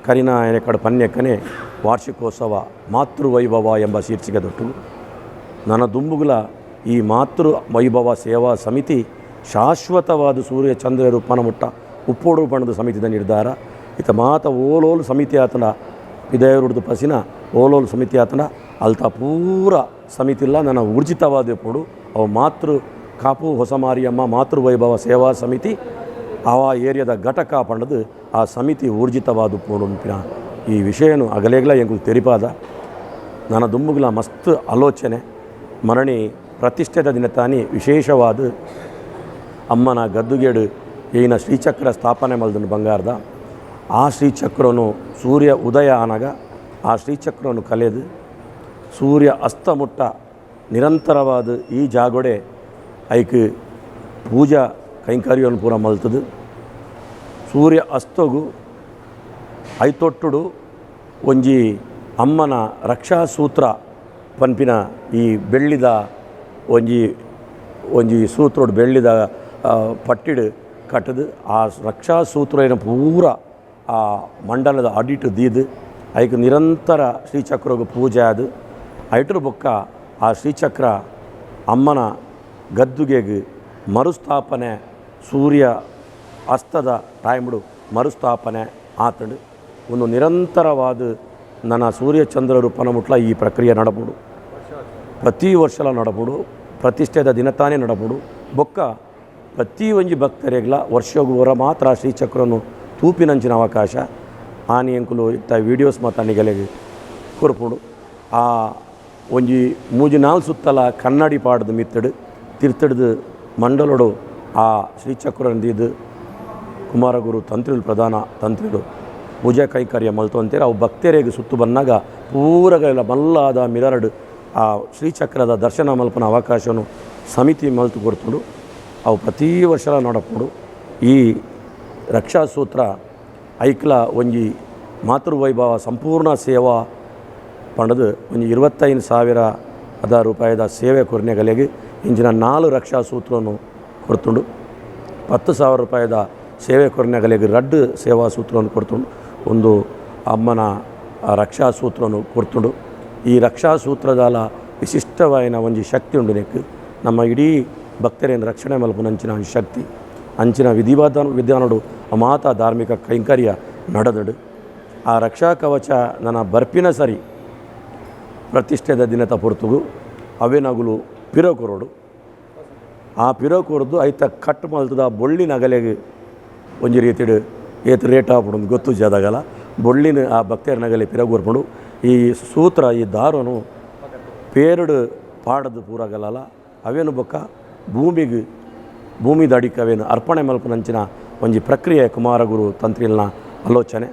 ಕರಿನ ಎಕಡೆ ಪನ್ಯಕ್ಕನೆ ವಾರ್ಷಿಕೋತ್ಸವ ಮಾತೃವೈಭವ ಎಂಬ ಶೀರ್ಷಿಕೆ ದೊಟ್ಟು ನನ್ನ ದುಂಬುಗುಲ ಈ ಮಾತೃ ವೈಭವ ಸೇವಾ ಸಮಿತಿ ಶಾಶ್ವತವಾದ ಸೂರ್ಯ ಚಂದ್ರ ರೂಪನ ಮುಟ್ಟ ಉಪ್ಪೋಡು ಬಣ್ಣದ ಸಮಿತಿದ ನಿರ್ಧಾರ. ಇತ ಮಾತ ಓಲೋಲು ಸಮಿತಿ ಆತನ ವಿದಯರುಡ್ದು ಪಸಿನ ಓಲೋಲು ಸಮಿತಿ ಆತನ ಅಲ್ತ ಪೂರ ಸಮಿತಿಲ್ಲ ನನ್ನ ಊರ್ಜಿತವಾದ ಪೋಡು. ಅವು ಮಾತೃ ಕಾಪು ಹೊಸಮಾರಿಯಮ್ಮ ಮಾತೃವೈಭವ ಸೇವಾ ಸಮಿತಿ ಆ ಏರಿಯಾದ ಘಟಕ ಪಂಡದು ಆ ಸಮಿತಿ ಊರ್ಜಿತವಾದ ಪೋಡು ಅನ್ಪಿನ ಈ ವಿಷಯನು ಅಗಲೇಗ್ಲ ಎಂಕುಲು ತೆರಿಪಾದ. ನನ್ನ ದುಂಬುಗುಲ ಮಸ್ತ್ ಆಲೋಚನೆ ಮರಣಿ ಪ್ರತಿಷ್ಠೆದ ದಿನತಾನಿ ವಿಶೇಷವಾದ ಅಮ್ಮನ ಗದ್ದುಗೇಡು ಈನ ಶ್ರೀಚಕ್ರ ಸ್ಥಾಪನೆ ಮಲ್ದನು ಬಂಗಾರದ ಆ ಶ್ರೀಚಕ್ರನು ಸೂರ್ಯ ಉದಯ ಆನಾಗ ಆ ಶ್ರೀಚಕ್ರನು ಕಲೆದು ಸೂರ್ಯ ಅಸ್ತಮುಟ್ಟ ನಿರಂತರವಾದ ಈ ಜಾಗೊಡೆ ಐಕ್ ಪೂಜಾ ಕೈಂಕರ್ಯವನ್ನು ಪೂರ ಮಲ್ತದು. ಸೂರ್ಯ ಅಸ್ತಗು ಐತೊಟ್ಟುಡು ಒಂಜಿ ಅಮ್ಮನ ರಕ್ಷಾಸೂತ್ರ ಪನ್ಪಿನ ಈ ಬೆಳ್ಳಿದ ಒಂಜಿ ಒಂಜಿ ಸೂತ್ರೊಡು ಬೆಳ್ಳಿದ ಪಟ್ಟಿಡು ಕಟ್ಟದು ಆ ರಕ್ಷಾಸೂತ್ರ ಏನ ಪೂರ ಆ ಮಂಡಲದ ಅಡಿಟ್ ದೀದು ಐಕ್ ನಿರಂತರ ಶ್ರೀಚಕ್ರಗ್ ಪೂಜೆ ಆದು ಐಟ್ರ ಬೊಕ್ಕ ಆ ಶ್ರೀಚಕ್ರ ಅಮ್ಮನ ಗದ್ದುಗೆಗ್ ಮರುಸ್ಥಾಪನೆ ಸೂರ್ಯ ಅಸ್ತದ ಟೈಮ್ಡು ಮರುಸ್ಥಾಪನೆ ಆತಂಡು. ಒಂದು ನಿರಂತರವಾದ ನನ್ನ ಸೂರ್ಯಚಂದ್ರರು ಪನಮುಟ್ಲ ಈ ಪ್ರಕ್ರಿಯೆ ನಡಪುಡು, ಪ್ರತಿ ವರ್ಷಲ ನಡಪುಡು, ಪ್ರತಿಷ್ಠೆದ ದಿನತಾನೇ ನಡಪುಡು. ಬೊಕ್ಕ ಪ್ರತಿ ಒಂಜಿ ಭಕ್ತರೆಗ್ಲ ವರ್ಷಗು ಹೊರ ಮಾತ್ರ ಶ್ರೀಚಕ್ರನು ತೂಪಿನಂಚಿನ ಅವಕಾಶ ಆನಿ ಎಂಕುಲು ಇತ್ತ ವೀಡಿಯೋಸ್ ಮಾತ ನಿಗಲೆಗ್ ಕೊರ್ಪುಡು. ಆ ಒಂಜಿ ಮೂಜಿ ನಾಲ್ ಸುತ್ತಲ ಕನ್ನಡಿ ಪಾಡ್ದು ಮಿತ್ತಡು ತಿರ್ತಡ್ದು ಮಂಡಲೊಡು ಆ ಶ್ರೀಚಕ್ರನ ದೀದು ಕುಮಾರಗುರು ತಂತ್ರಿಲು ಪ್ರಧಾನ ತಂತ್ರಿಲು ಪೂಜಾ ಕೈಂಕರ್ಯ ಮಲ್ತೊಂತೇರು. ಅವು ಭಕ್ತರಿಗೆ ಸುತ್ತು ಬನ್ನಾಗ ಪೂರಗಲ ಮಲ್ಲಾದ ಮಿರರ್ಡ್ ಆ ಶ್ರೀಚಕ್ರದ ದರ್ಶನ ಮಲ್ಪನ ಅವಕಾಶನು ಸಮಿತಿ ಮಲ್ತು ಕೊರ್ತುಂಡು. ಅವು ಪ್ರತಿ ವರ್ಷಲ ನಡಪುಡು. ಈ ರಕ್ಷಾಸೂತ್ರ ಐಕ್ಲ ಒಂಜಿ ಮಾತೃವೈಭವ ಸಂಪೂರ್ಣ ಸೇವಾ ಪಂಡದು ಒಂಜಿ 25,000 ಅದ ರೂಪಾಯಿದ ಸೇವೆ ಕೊರ್ನೆಗಲೆಗ್ ಇಂಚಿನ 4 ರಕ್ಷಾಸೂತ್ರನು ಕೊರ್ತುಂಡು. 10,000 ರೂಪಾಯಿದ ಸೇವೆ ಕೊರ್ನೆಗಲೆಗ್ 2 ಸೇವಾ ಸೂತ್ರವನ್ನು ಕೊರ್ತುಂಡು, ಒಂದು ಅಮ್ಮನ ರಕ್ಷಾಸೂತ್ರನು ಕೊರ್ತುಂಡು. ಈ ರಕ್ಷಾಸೂತ್ರದಾಲ ವಿಶಿಷ್ಟವಾಯಿನ ಒಂಜಿ ಶಕ್ತಿ ಉಂಡು ನೆಕ್ ನಮ್ಮ ಇಡೀ ಭಕ್ತರೇನು ರಕ್ಷಣೆ ಮಲ್ಪುನಂಚಿನ ಒಂಜಿ ಶಕ್ತಿ ಅಂಚಿನ ವಿಧಿವಾದ ವಿಧಾನಡು ಮಾತ ಧಾರ್ಮಿಕ ಕೈಂಕರ್ಯ ನಡೆದಡು. ಆ ರಕ್ಷಾ ಕವಚ ನನ್ನ ಬರ್ಪಿನ ಸರಿ ಪ್ರತಿಷ್ಠೆದ ದಿನದ ಪೊರ್ತುಗು ಅವೇನಗುಲು ಪಿರೋ ಕೊರಡು. ಆ ಪಿರೋ ಕೊರದು ಐತ ಕಟ್ ಮಲ್ತದ ಬೊಳ್ಳಿನ ಅಗಲೆಗ್ ಒಂಜಿ ರೀತಿಡ್ ಏತ್ ರೇಟ್ ಆಪುಂಡು ಗೊತ್ತು ಜಾದಾಗಲ ಬೊಳ್ಳಿನ ಆ ಭಕ್ತರ ನಗಲೆ ಪಿರ ಕೊರ್ಪುಂಡು. ಈ ಸೂತ್ರ ಈ ದಾರನು ಪೇರಡು ಪಾಡದು ಪೂರಗಲಲ ಅವೇನು ಬೊಕ್ಕ ಭೂಮಿಗೆ ಭೂಮಿದ ಅಡಿಕ್ ಅವೇನು ಅರ್ಪಣೆ ಮಲ್ಪುನಂಚಿನ ಒಂಜಿ ಪ್ರಕ್ರಿಯೆ ಕುಮಾರಗುರು ತಂತ್ರಿಲ್ನ ಆಲೋಚನೆ.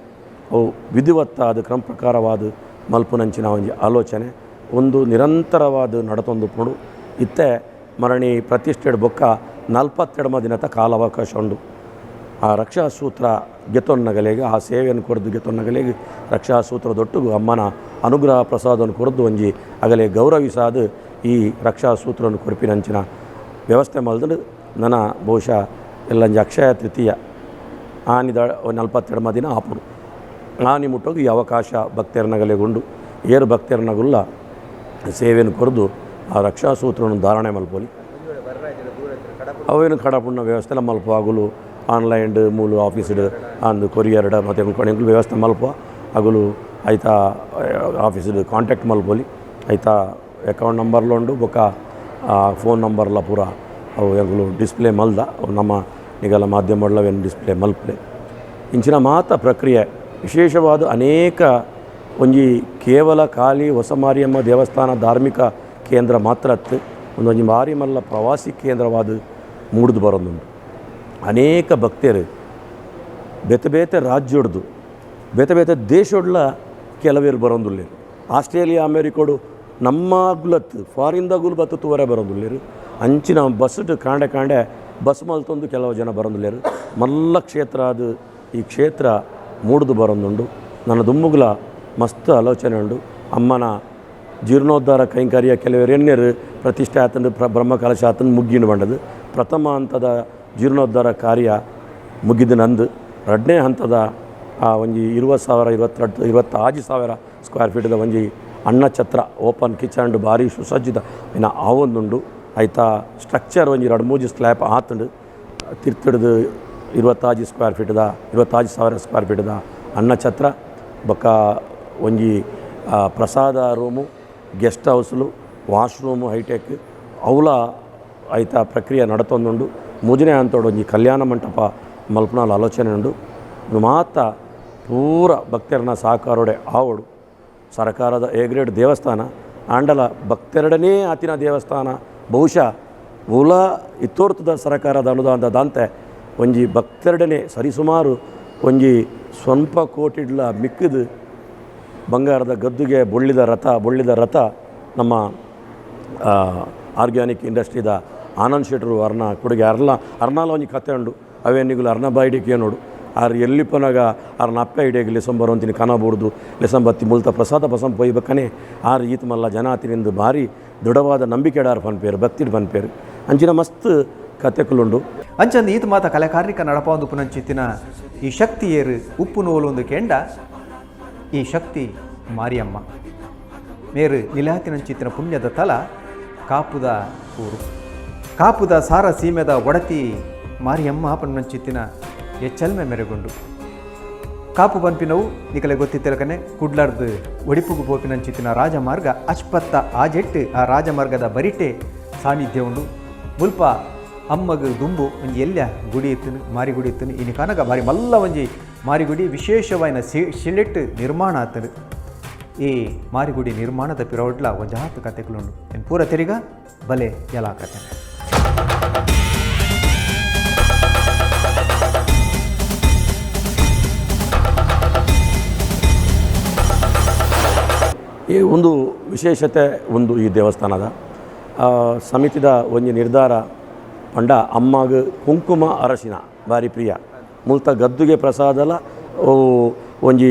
ಅವು ವಿಧಿವತ್ತಾದ ಕ್ರಮ ಪ್ರಕಾರವಾದ ಮಲ್ಪುನಂಚಿನ ಒಂಜಿ ಆಲೋಚನೆ ಒಂದು ನಿರಂತರವಾದ ನಡತೊಂದು ಪುಂಡು. ಇತ್ತೆ ಮರಣಿ ಪ್ರತಿಷ್ಠೆಡ್ ಬೊಕ್ಕ 42 ದಿನದ ಕಾಲಾವಕಾಶ ಉಂಡು. ಆ ರಕ್ಷಾಸೂತ್ರ ಗೆತೊನ್ನಗಲೆಗ್ ಆ ಸೇವೆಯನ್ನು ಕೊರದು ಗೆತೊನ್ನಗಲೆಗ್ ರಕ್ಷಾಸೂತ್ರದೊಟ್ಟುಗು ಅಮ್ಮನ ಅನುಗ್ರಹ ಪ್ರಸಾದವನ್ನು ಕೊರದು ಒಂಜಿ ಅಗಲೆ ಗೌರವಿಸಾದ ಈ ರಕ್ಷಾಸೂತ್ರವನ್ನು ಕೊರ್ಪಿನಂಚಿನ ವ್ಯವಸ್ಥೆ ಮಲ್ದಂಡು. ನನ ಬಹುಶಃ ಎಲ್ಲಂಜಿ ಅಕ್ಷಯ ತೃತೀಯ ಆನಿದ 42 ದಿನ ಆಪುಂಡು. ಆನಿ ಮುಟ್ಟೋಗಿ ಈ ಅವಕಾಶ ಭಕ್ತರನಗಲೆಗುಂಡು. ಏರು ಭಕ್ತರನಗುಲ್ಲ ಸೇವೆಯನ್ನು ಕೊರದು ಆ ರಕ್ಷಾಸೂತ್ರವನ್ನು ಧಾರಣೆ ಮಲ್ಪೊಲಿ. ಅವೇನು ಕಡಪುಣ್ಣ ವ್ಯವಸ್ಥೆ ಮಲ್ಪ ಅಗುಲು ಆನ್ಲೈನ್ ಮೂಲು ಆಫೀಸ್ಡ್ ಅಂದು ಕೊರಿಯರ್ಡ ಮತ್ತು ಎಂಕುಲು ವ್ಯವಸ್ಥೆ ಮಲ್ಪ ಅಗುಲು ಐತ ಆಫೀಸ್ಡ್ ಕಾಂಟ್ಯಾಕ್ಟ್ ಮಲ್ಪೊಲಿ. ಐತ ಅಕೌಂಟ್ ನಂಬರ್ಲುಂಡು ಬೊಕ್ಕ ಫೋನ್ ನಂಬರ್ಲ ಪೂರ ಅವು ಎಂಕುಲು ಡಿಸ್ಪ್ಲೇ ಮಲ್ದ ಅವು ನಮ್ಮ ನಿಗಲ ಮಾಧ್ಯಮಡ್ಲ ಡಿಸ್ಪ್ಲೇ ಮಲ್ಪಲೆ. ಇಂಚಿನ ಮಾತ ಪ್ರಕ್ರಿಯೆ ವಿಶೇಷವಾದ ಅನೇಕ ಒಂಜಿ ಕೇವಲ ಖಾಲಿ ಹೊಸಮಾರಿಯಮ್ಮ ದೇವಸ್ಥಾನ ಧಾರ್ಮಿಕ ಕೇಂದ್ರ ಮಾತ್ರ ಅತ್ತು ಒಂದೊಂಜಿ ಮಾರಿ ಮಲ್ಲ ಪ್ರವಾಸಿ ಕೇಂದ್ರವಾದ ಮೂಡ್ದು ಬರೋದುಂಡು. ಅನೇಕ ಭಕ್ತರು ಬೇತೆ ಬೇತೆ ರಾಜ್ಯೊಡ್ದು ಬೇತೆ ಬೇತೆ ದೇಶೊಡ್ಲ ಕೆಲವೇರು ಬರೋದುಲ್ಲೇರು. ಆಸ್ಟ್ರೇಲಿಯಾ ಅಮೇರಿಕೋಡು ನಮ್ಮ ಗುಲತ್ ಫಾರಿನ್ದ ಗುಲ್ ಬತ್ತು ತೂವರೆ ಬರೋದುಲ್ಲೇರು. ಅಂಚಿನ ಬಸ್ಡ್ ಕಾಂಡೆ ಕಾಂಡೆ ಬಸ್ ಮಲ್ತೊಂದು ಕೆಲವು ಜನ ಬರೋದುಲ್ಲೇರು. ಮಲ್ಲ ಕ್ಷೇತ್ರ ಅದು. ಈ ಕ್ಷೇತ್ರ ಮೂಡುದು ಬರೊಂದುಂಡು. ನನ್ನ ದುಮ್ಮುಗುಲ ಮಸ್ತ್ ಆಲೋಚನೆ ಉಂಡು. ಅಮ್ಮನ ಜೀರ್ಣೋದ್ಧಾರ ಕೈಂಕರ್ಯ ಕೆಲವರು ಎಣ್ಣೆರು ಪ್ರತಿಷ್ಠೆ ಆತಂದು ಬ್ರಹ್ಮಕಲಶ ಆತಂದು ಮುಗ್ಗಿನ ಬಂಡದು. ಪ್ರಥಮ ಹಂತದ ಜೀರ್ಣೋದ್ಧಾರ ಕಾರ್ಯ ಮುಗಿದ ನಂದು. ಎರಡನೇ ಹಂತದ ಆ ಒಂಜಿ 20,000 22 26,000 ಸ್ಕ್ವೇರ್ ಫೀಟ್ದ ಒಂಜಿ ಅನ್ನಛತ್ರ ಓಪನ್ ಕಿಚನ್ ಭಾರಿ ಸುಸಜ್ಜಿತ ಇನ್ನು ಆವೊಂದುಂಡು. ಆಯ್ತಾ ಸ್ಟ್ರಕ್ಚರ್ ಒಂಜಿ 2-3 ಸ್ಲ್ಯಾಪ್ ಆತಂಡು ತಿರ್ತಿಡ್ದು 26 ಸ್ಕ್ವೇರ್ ಫೀಟ್ದ 26,000 ಸ್ಕ್ವೇರ್ ಫೀಟ್ದ ಅನ್ನಛತ್ರ ಬೊಕ್ಕ ಒಂಜಿ ಪ್ರಸಾದ ರೂಮು, ಗೆಸ್ಟ್ ಹೌಸ್ಲು, washroom high tech ಅವಲ ಆಯ್ತಾ ಪ್ರಕ್ರಿಯೆ ನಡತೊಂದುಂಡು. ಮೂಜನೇ ಹಂತೋಡು ಒಂಜಿ ಕಲ್ಯಾಣ ಮಂಟಪ ಮಲ್ಪುನಾಲ್ ಆಲೋಚನೆ ಉಂಡು. ಮಾತ ಪೂರ ಭಕ್ತರನ್ನ ಸಹಕಾರೋಡೆ ಆವಡು. ಸರ್ಕಾರದ ಎ ಗ್ರೇಡ್ ದೇವಸ್ಥಾನ ಆಂಡಲ ಭಕ್ತರಡನೇ ಆತಿನ ದೇವಸ್ಥಾನ ಬಹುಶಃ ಮೂಲ ಇತ್ತೋರ್ತದ ಸರ್ಕಾರದ ಅನುದಾನದ ದಾಂತೆ ಒಂಜಿ ಭಕ್ತರಡನೆ ಸರಿಸುಮಾರು ಒಂಜಿ ಸ್ವಲ್ಪ ಕೋಟಿಡ್ಲ ಮಿಕ್ಕಿದು ಬಂಗಾರದ ಗದ್ದುಗೆ ಬೊಳ್ಳಿದ ರಥ ನಮ್ಮ ಆರ್ಗ್ಯಾನಿಕ್ ಇಂಡಸ್ಟ್ರಿದ ಆನಂದ್ ಶೆಟ್ರು ಅರ್ನ ಕೊಡುಗೆ ಅರ್ನಾಲ ಒಂಜಿ ಕತೆ ಉಂಡು. ಅವೇ ನಿಗುಲು ಅರ್ನ ಬಾಯಿಡಿಕೆ ನೋಡು ಆರ್ ಎಲ್ಲಿಪ್ಪನಾಗ ಆರ್ನ ಅಪ್ಪ ಇಡೇಗೆ ಲೆಸಂಬರ್ ಅಂತೀನಿ ಕನ ಬೂರ್ದು ಲೆಸಂಬತ್ತಿ ಮುಲ್ತ ಪ್ರಸಾದ ಬಸಂ ಪೊಯ್ಬೇಕನೆ ಆರ್ ಈತ ಮಲ್ಲ ಜನ ಆತಿನಿಂದು ಭಾರಿ ದೃಢವಾದ ನಂಬಿಕೆಡಾರ್ ಪನ್ಪೇರು ಭಕ್ತಿಡ್ ಪನ್ಪೇರು ಅಂಚಿನ ಮಸ್ತ್ ಕತೆಕುಲುಂಡು. ಅಂಚಂದು ಈತ ಮಾತ ಕಲೆಕಾರ್ನಿಕ ನಡಪಾಂದು ಪುನಂಚಿತ್ತಿನ ಈ ಶಕ್ತಿ ಏರು ಉಪ್ಪು ನೋಲು ಕೆಂಡ ಈ ಶಕ್ತಿ ಮಾರಿಯಮ್ಮ ಮೇರು ನಿಲಾತಿನಂಚಿತ್ತಿನ ಪುಣ್ಯದ ತಲ ಕಾಪುದ ಊರು ಕಾಪುದ ಸಾರ ಸೀಮೆದ ಒಡತಿ ಮಾರಿಯಮ್ಮ ಪನ್ನಂಚಿತ್ತಿನ ಎಚ್ಚಲ್ಮೆ ಮೆರೆಗೊಂಡು ಕಾಪು ಪನ್ಪಿನವು ನಿಕಲೆ ಗೊತ್ತಿತ್ತಲಕನೆ ಕುಡ್ಲಾರ್ದು ಒಡಿಪುಗು ಪೋಪಿನಂಚಿತ್ತಿನ ರಾಜಮಾರ್ಗ ಅಚ್ಪತ್ತ ಆಜೆಟ್ಟು ಆ ರಾಜಮಾರ್ಗದ ಬರಿಟೆ ಸಾನ್ನಿಧ್ಯ ಉಂಡು. ಮುಲ್ಪ ಅಮ್ಮಗ ದುಂಬು ಒಂಜಿ ಎಲ್ಯ ಗುಡಿ ಇತ್ತನು ಮಾರಿಗುಡಿ ಇತ್ತನು. ಇನಿ ಕನಕ ಬಾರಿ ಮಲ್ಲ ಒಂಜಿ ಮಾರಿಗುಡಿ ವಿಶೇಷವಾಯಿನ ಶಿಲೆಟ್ ನಿರ್ಮಾಣ ಆತನು. ಈ ಮಾರಿಗುಡಿ ನಿರ್ಮಾಣದ ಪಿರವಡ್ಲ ಒಂಜಾತು ಕತೆಗಳುಂಡು. ಎನ್ ಪೂರ ತೆರಿಗ ಬಲೆ ಎಲಾ ಕತೆ. ಈ ಒಂದು ವಿಶೇಷತೆ ಒಂದು ಈ ದೇವಸ್ಥಾನದ ಸಮಿತಿದ ಒಂಜಿ ನಿರ್ಧಾರ ಪಂಡ ಅಮ್ಮಗ ಕುಂಕುಮ ಅರಶಿನ ಭಾರಿ ಪ್ರಿಯ ಮುಲ್ತ ಗದ್ದುಗೆ ಪ್ರಸಾದಲ ಒಂಜಿ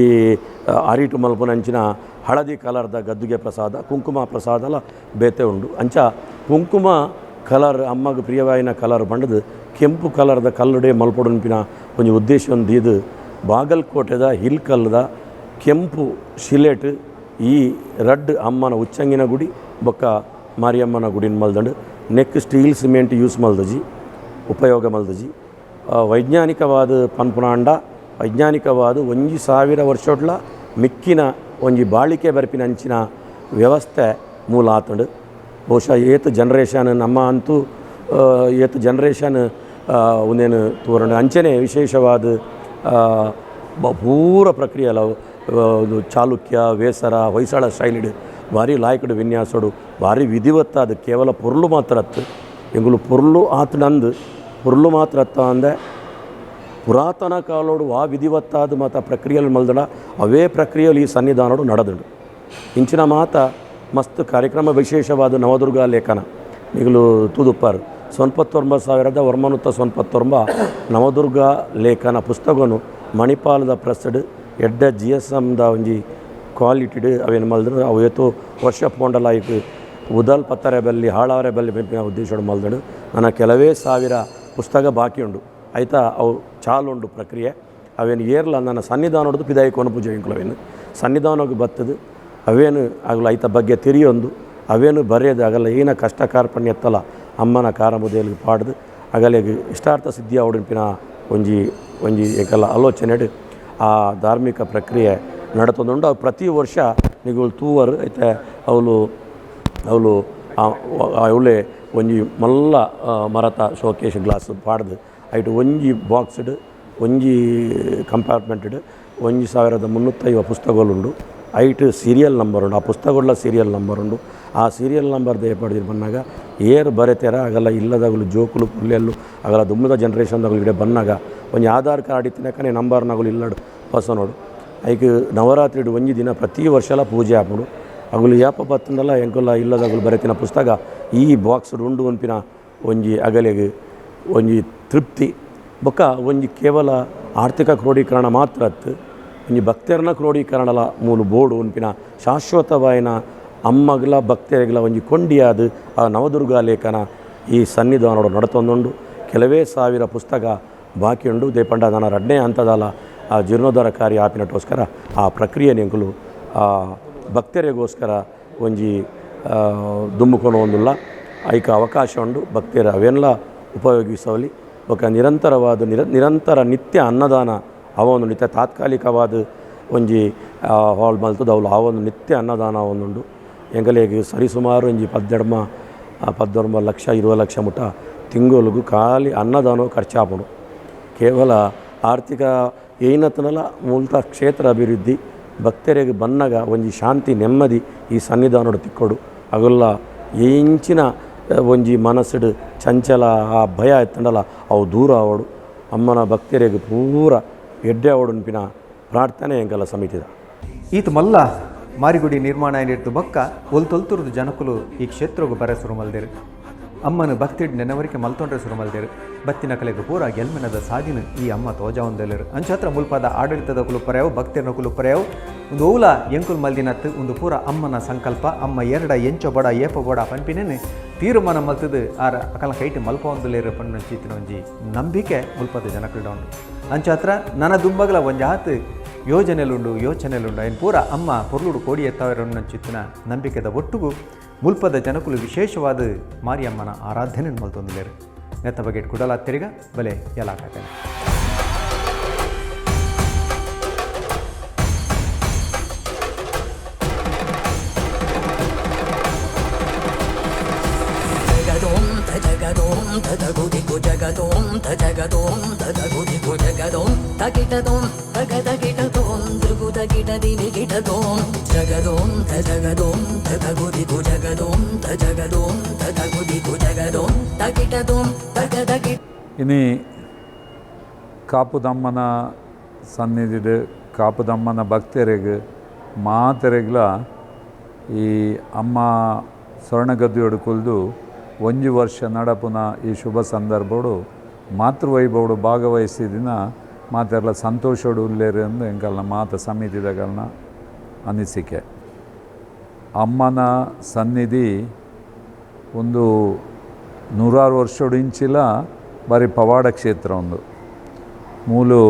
ಅರಿಟು ಮಲ್ಪುನಂಚಿನ ಹಳದಿ ಕಲರ್ದ ಗದ್ದುಗೆ ಪ್ರಸಾದ ಕುಂಕುಮ ಪ್ರಸಾದಲ ಬೇತೆ ಉಂಡು. ಅಂಚ ಕುಂಕುಮ ಕಲರ್ ಅಮ್ಮಗ ಪ್ರಿಯವಾಯಿನ ಕಲರ್ ಪಂಡದು ಕೆಂಪು ಕಲರ್ದ ಕಲ್ಲುಡೆ ಮಲ್ಪೊಡುನ್ಪಿನ ಒಂಜಿ ಉದ್ದೇಶ ಒಂದು ಇದು ಬಾಗಲಕೋಟೆದ ಹಿಲ್ ಕಲ್ಲದ ಕೆಂಪು ಶಿಲೆಟ್ ಈ ರಡ್ಡ್ ಅಮ್ಮನ ಉಚ್ಚಂಗಿನ ಗುಡಿ ಬೊಕ್ಕ ಮಾರಿಯಮ್ಮನ ಗುಡಿನ ಮಲ್ದಂಡು. Neck steel cement use ಮಲ್ದಜಿ ಉಪಯೋಗ ಮಲ್ದಜಿ. ವೈಜ್ಞಾನಿಕವಾದ ಪನ್ಪುನಾಂಡ ವೈಜ್ಞಾನಿಕವಾದ 1000 ವರ್ಷೊಡ್ಲ ಮಿಕ್ಕಿನ ಒಂಜಿ ಬಾಳಿಕೆ ಬರ್ಪಿನ ಅಂಚಿನ ವ್ಯವಸ್ಥೆ ಮೂಲ ಆತಂಡು. ಬಹುಶಃ ಏತ್ ಜನ್ರೇಷನ್ ನಮ್ಮ ಅಂತೂ ಏತ್ ಜನ್ರೇಷನ್ ಒಂದೇನು ತೋರಣ ಅಂಚನೆ ವಿಶೇಷವಾದ ಪೂರ ಪ್ರಕ್ರಿಯೆ ಅಲ್ಲ ಚಾಲುಕ್ಯ ವೇಸರ ಹೊಯ್ಸಳ ಶೈಲಿಡ್ ಭಾರಿ ಲಾಯ್ಕಡು ವಿನ್ಯಾಸಡು ಭಾರಿ ವಿಧಿವತ್ತಾದ ಕೇವಲ ಪೊರ್ಲು ಮಾತ್ರ ಅತ್ತು ಎಂಗುಲು ಪೊರ್ಲು ಆತನಂದು ಪೊರ್ಲು ಮಾತ್ರ ಅತ್ತ ಅಂದೆ ಪುರಾತನ ಕಾಲೋಡು ಆ ವಿಧಿವತ್ತಾದ ಮಾತ ಪ್ರಕ್ರಿಯೆಯಲ್ಲಿ ಮಲ್ದಡ ಅವೇ ಪ್ರಕ್ರಿಯೆಯಲ್ಲಿ ಈ ಸನ್ನಿಧಾನೋಡು ನಡೆದುಂಡು. ಇಂಚಿನ ಮಾತ ಮಸ್ತ್ ಕಾರ್ಯಕ್ರಮ ವಿಶೇಷವಾದ ನವದುರ್ಗಾ ಲೇಖನ ಈಗಲೂ ತೂದುಪ್ಪಾರು 9,999 ನವದುರ್ಗಾ ಲೇಖನ ಪುಸ್ತಕನು ಮಣಿಪಾಲದ ಪ್ರೆಸ್ಡ್ ಎಡ್ಡ ಜಿ ಎಸ್ ಎಮ್ದ ಒಂಜಿ ಕ್ವಾಲಿಟಿಡ್ ಅವೇನು ಮಲ್ದನು ಅವು ಏತೋ ವರ್ಷ ಪೋಂಡಲಾಯ್ಕ್ ಉದಲ್ ಪತ್ತರೆ ಬಲ್ಲಿ ಹಾಳಾವರೆ ಬಲ್ಲಿ ಬೆಂಪಿನ ಉದ್ದೇಶಡು ಮಲ್ದಡು. ನನ್ನ ಕೆಲವೇ ಸಾವಿರ ಪುಸ್ತಕ ಬಾಕಿ ಉಂಡು ಆಯಿತಾ ಅವು ಚಾಲುಂಡು ಪ್ರಕ್ರಿಯೆ ಅವೇನು ಏರ್ಲ ನನ್ನ ಸನ್ನಿಧಾನೊಡ್ದು ಪಿದಾಯಿ ಕೊನ ಪೂಜೆ ಅವೇನು ಸನ್ನಿಧಾನಕ್ಕೆ ಬತ್ತದು ಅವೇನು ಆಗಲ ಐತ ಬಗ್ಗೆ ತಿರಿಯೊಂದು ಅವೇನು ಬರೆಯದು ಆಗಲ್ಲ ಏನ ಕಷ್ಟ ಕಾರ್ಪಣ್ಯ ಎತ್ತಲ್ಲ ಅಮ್ಮನ ಕಾರ ಮುದೆಯಲ್ಲಿ ಪಾಡ್ದು ಅಗಲೆಗ್ ಇಷ್ಟಾರ್ಥ ಸಿದ್ಧಿ ಅವಡಿನ ಒಂಜಿ ಒಂಜಿ ಏಕಲ್ಲ ಆಲೋಚನೆ ಆ ಧಾರ್ಮಿಕ ಪ್ರಕ್ರಿಯೆ ನಡತೊಂದುಂಡು. ಅವು ಪ್ರತಿ ವರ್ಷ ನಿಗುಲು ತೂವರು ಐತೆ ಅವಳು ಅವಳು ಅವಳೆ ಒಂಜಿ ಮಲ್ಲ ಮರತ ಶೋಕೇಶ್ ಗ್ಲಾಸ್ ಪಾಡ್ದು ಐಟ್ ಒಂಜಿ ಬಾಕ್ಸ್ಡ್ ಒಂಜಿ ಕಂಪಾರ್ಟ್ಮೆಂಟ್ಡ್ 1350 ಪುಸ್ತಕಗಳುಂಡು. ಐಟ್ ಸೀರಿಯಲ್ ನಂಬರ್ ಉಂಡು ಆ ಪುಸ್ತಕಗಳ ಸೀರಿಯಲ್ ನಂಬರ್ ಉಂಡು. ಆ ಸೀರಿಯಲ್ ನಂಬರ್ ದಯಪಡೆದು ಬಂದಾಗ ಏರು ಬರೆತೆರ ಆಗಲ್ಲ ಇಲ್ಲದಾಗಲು ಜೋಕುಲು ಪುಲ್ಲೆಲ್ಲು ಆಗಲ್ಲ ದುಮ್ಮದ ಜನ್ರೇಷನ್ದಾಗಲು ಇಡೆ ಬಂದಾಗ ಒಂಜಿ ಆಧಾರ್ ಕಾರ್ಡ್ ಇತ್ತಿನಕನೆ ನಂಬರ್ನಾಗಲು ಇಲ್ಲಡು ಪಸನೋಡು ಐಕ್ ನವರಾತ್ರಿಡು ಒಂಜಿ ದಿನ ಪ್ರತಿ ವರ್ಷಲ ಪೂಜೆ ಆಪುಂಡು. ಅಗುಲು ಯಾಪ ಬತ್ತಂದಲ್ಲ ಎಂಕುಲ ಇಲ್ಲದಾಗಲು ಬರೆತಿನ ಪುಸ್ತಕ ಈ ಬಾಕ್ಸ್ ಉಂಡು ಒನ್ಪಿನ ಒಂಜಿ ಅಗಲೆಗ್ ಒಂಜಿ ತೃಪ್ತಿ ಬೊಕ್ಕ ಒಂಜಿ ಕೇವಲ ಆರ್ಥಿಕ ಕ್ರೋಢೀಕರಣ ಮಾತ್ರ ಅತ್ತು. ಒಂಜಿ ಭಕ್ತರ್ನ ಕ್ರೋಢೀಕರಣಲ ಮೂಲು ಬೋಡು ಉನ್ಪಿನ ಶಾಶ್ವತವಾಯಿನ ಅಮ್ಮಗ್ಲ ಭಕ್ತರಿಗ್ಲ ಒಂಜಿ ಕೊಂಡಿಯಾದ ಆ ನವದುರ್ಗಾ ಲೇಖನ ಈ ಸನ್ನಿಧಾನೋಡು ನಡತೊಂದುಂಡು. ಕೆಲವೇ ಸಾವಿರ ಪುಸ್ತಕ ಬಾಕಿ ಉಂಡು. ದೇಪಂಡ ನನ್ನ ರಡ್ನೇ ಹಂತದಲ್ಲ ಆ ಜೀರ್ಣೋದ್ಧಾರ ಕಾರ್ಯ ಆಪಿನಟೋಸ್ಕರ ಆ ಪ್ರಕ್ರಿಯೆ ಎಂಕುಲು ಆ ಭಕ್ತರಿಗೋಸ್ಕರ ಒಂಜಿ ದುಮ್ಮುಕೊನು ಒಂದುಲ್ಲ ಐಕ ಅವಕಾಶ ಉಂಡು. ಭಕ್ತರ ಅವೆಲ್ಲ ಉಪಯೋಗಿಸವಲಿ ಬೊಕ ನಿರಂತರವಾದ ನಿರಂತರ ನಿತ್ಯ ಅನ್ನದಾನ ಅವೊಂದು ನಿತ್ಯ ತಾತ್ಕಾಲಿಕವಾದ ಒಂಜಿ ಹಾಲ್ ಮಲ್ತದ ಅವಳು ಆ ಒಂದು ನಿತ್ಯ ಅನ್ನದಾನ ಒಂದುಂಡು. ಎಂಕಲೆಗ್ ಸರಿಸುಮಾರು ಒಂಜಿ ಪದ್ದೆಡ್ಮ 19 ಲಕ್ಷ 20 ಲಕ್ಷ ಮುಟ ತಿಂಗೊಲುಗು ಖಾಲಿ ಅನ್ನದಾನ ಖರ್ಚಾಪುಂಡು. ಕೇವಲ ಆರ್ಥಿಕ ಏನತನಲ ಮೂಲತ ಕ್ಷೇತ್ರ ಅಭಿವೃದ್ಧಿ ಭಕ್ತರಿಗೆ ಬನ್ನಗ ಒಂಜಿ ಶಾಂತಿ ನೆಮ್ಮದಿ ಈ ಸನ್ನಿಧಾನೋಡು ತಿಕ್ಕೊಡು. ಅಗುಲ್ಲ ಎಂಚಿನ ಒಂಜಿ ಮನಸ್ಸುಡು ಚಂಚಲ ಆ ಭಯ ಎತ್ತಂಡಲ ಅವು ದೂರ ಆವಡು. ಅಮ್ಮನ ಭಕ್ತರಿಗೆ ಪೂರ ಎಡ್ಡೆ ಅವಡುನ್ಪಿನ ಪ್ರಾರ್ಥನೆ ಎಂಕಲ ಸಮಿತಿದ. ಈತ ಮಲ್ಲ ಮಾರಿಗುಡಿ ನಿರ್ಮಾಣ ಏನಿರ್ತು ಬೊಕ್ಕ ಒಲ್ತೊಲ್ತುರ್ದು ಜನಕುಲು ಈ ಕ್ಷೇತ್ರಗು ಬರ ಸುರು ಮಲ್ದೆರು. ಅಮ್ಮನ ಭಕ್ತಿಡ್ ನೆನವರಿಕೆ ಮಲ್ತೊಂಡ್ರೆ ಸುರು ಮಲ್ದೆರು. ಬತ್ತಿನ ಕಲೆಗೆ ಪೂರ ಗೆಲ್ಮೆನದ ಸಾದಿನ ಈ ಅಮ್ಮ ತೋಜಾವಂದೆಲ್ಲರು. ಅಂಚಾತ್ರ ಮುಲ್ಪಾದ ಆಡಳಿತದ ಕುಲುಪರ್ಯಾವು ಭಕ್ತಿಯರ್ನ ಕುಲುಪರ್ಯಾವು ಒಂದು ಓಲ ಎಂಕುಲ್ ಮಲ್ದಿನತ್ತು ಒಂದು ಪೂರ ಅಮ್ಮನ ಸಂಕಲ್ಪ. ಅಮ್ಮ ಎರಡ ಎಂಚೊ ಬಡ ಏಪ ಬಡ ಪನ್ಪಿನೇನೆ ತೀರ್ಮಾನ ಮಲ್ತದು ಆರ ಅಕಲ ಕೈಟ್ ಮಲ್ಪೊಂದುಲೇರು ಪಣ್ಣು ಚೀತಿನ ಒಂಜಿ ನಂಬಿಕೆ ಮುಲ್ಪದ ಜನಕುಲ್ಡ ಉಂಡು. ಅಂಚಾತ್ರ ನನ ದುಂಬಗಲ ಒಂಜಾತ್ ಯೋಜನೆಲುಂಡು ಯೋಚನೆಲುಂಡು ಐನ್ ಪೂರ ಅಮ್ಮ ಪೊರ್ಲುಡು ಕೋಡಿ ಎತ್ತವರನ್ನು ಚಿತ್ತಿನ ನಂಬಿಕೆದ ಒಟ್ಟುಗು ಮುಲ್ಪದ ಜನಕುಲು ವಿಶೇಷವಾದ ಮಾರಿಯಮ್ಮನ ಆರಾಧನೆ ಮಲ್ತೊಂದುಲೇರು. ನೆತ್ತ ಬಗ್ಗೆ ಕುಡಲ ತಿರುಗ ಬಲೆ ಎಲಾಕತೆ. ಇನಿ ಕಾಪುದಮ್ಮನ ಸನ್ನಿಧಿಡು ಕಾಪುದಮ್ಮನ ಭಕ್ತರಿಗೆ ಮಾತೆರೆಗ್ಲ ಈ ಅಮ್ಮ ಸ್ವರ್ಣಗದ್ದಿಯೋಡು ಕುಲ್ದು ಒಂಜಿ ವರ್ಷ ನಡಪುನ ಈ ಶುಭ ಸಂದರ್ಭೋಡು ಮಾತೃವೈಭವಡು ಭಾಗವಹಿಸಿದಿನ ಮಾತೆರ್ಲ ಸಂತೋಷೋಡು ಉಲ್ಲೇರು ಅಂದು ಎಂಕಲ್ನ ಮಾತ ಸಮಿತಿದಗಲ್ನ ಅನಿಸಿಕೆ. ಅಮ್ಮನ ಸನ್ನಿಧಿ ಒಂದು ನೂರಾರು ವರ್ಷೋಡು ಇಂಚಿಲ ಬಾರಿ ಪವಾಡ ಕ್ಷೇತ್ರ ಒಂದು ಮೂಲು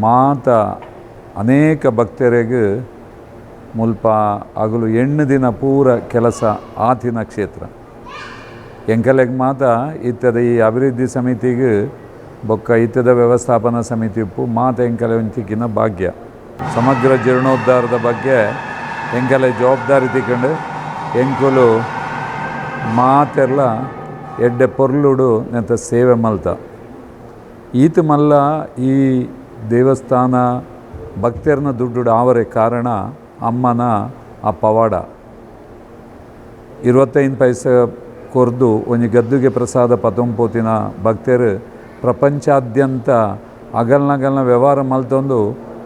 ಮಾತ ಅನೇಕ ಭಕ್ತರಿಗೆ ಮುಲ್ಪ ಅಗಲು 8 ದಿನ ಪೂರ ಕೆಲಸ ಆತಿನ ಕ್ಷೇತ್ರ. ಎಂಕಲೆಗ್ ಮಾತ ಇತ್ತದ ಈ ಅಭಿವೃದ್ಧಿ ಸಮಿತಿಗೆ ಬೊಕ್ಕ ಇತ್ತದ ವ್ಯವಸ್ಥಾಪನಾ ಸಮಿತಿ ಉಪ್ಪು ಮಾತ ಎಂಕಲೆ ಒಂಚಿಕ್ಕಿನ ಭಾಗ್ಯ. ಸಮಗ್ರ ಜೀರ್ಣೋದ್ಧಾರದ ಬಗ್ಗೆ ಎಂಕಲೆ ಜವಾಬ್ದಾರಿ ತಿಕ್ಕಂಡು ಎಂಕುಲು ಮಾತೆಲ್ಲ ಎಡ್ಡೆ ಪೊರ್ಲುಡು ನೆತ್ತ ಸೇವೆ ಮಲ್ತ. ಈತ ಮಲ್ಲ ಈ ದೇವಸ್ಥಾನ ಭಕ್ತರನ್ನ ದುಡ್ಡು ಆವರೆ ಕಾರಣ ಅಮ್ಮನ ಆ ಪವಾಡ. 25 ಪೈಸೆ ಕೊರ್ದು ಒಂಜಿ ಗದ್ದುಗೆ ಪ್ರಸಾದ ಪತೊಂಪೋತಿನ ಭಕ್ತರು ಪ್ರಪಂಚಾದ್ಯಂತ ಅಗಲ್ನಗಲ್ನ ವ್ಯವಹಾರ ಮಲ್ತೊಂದು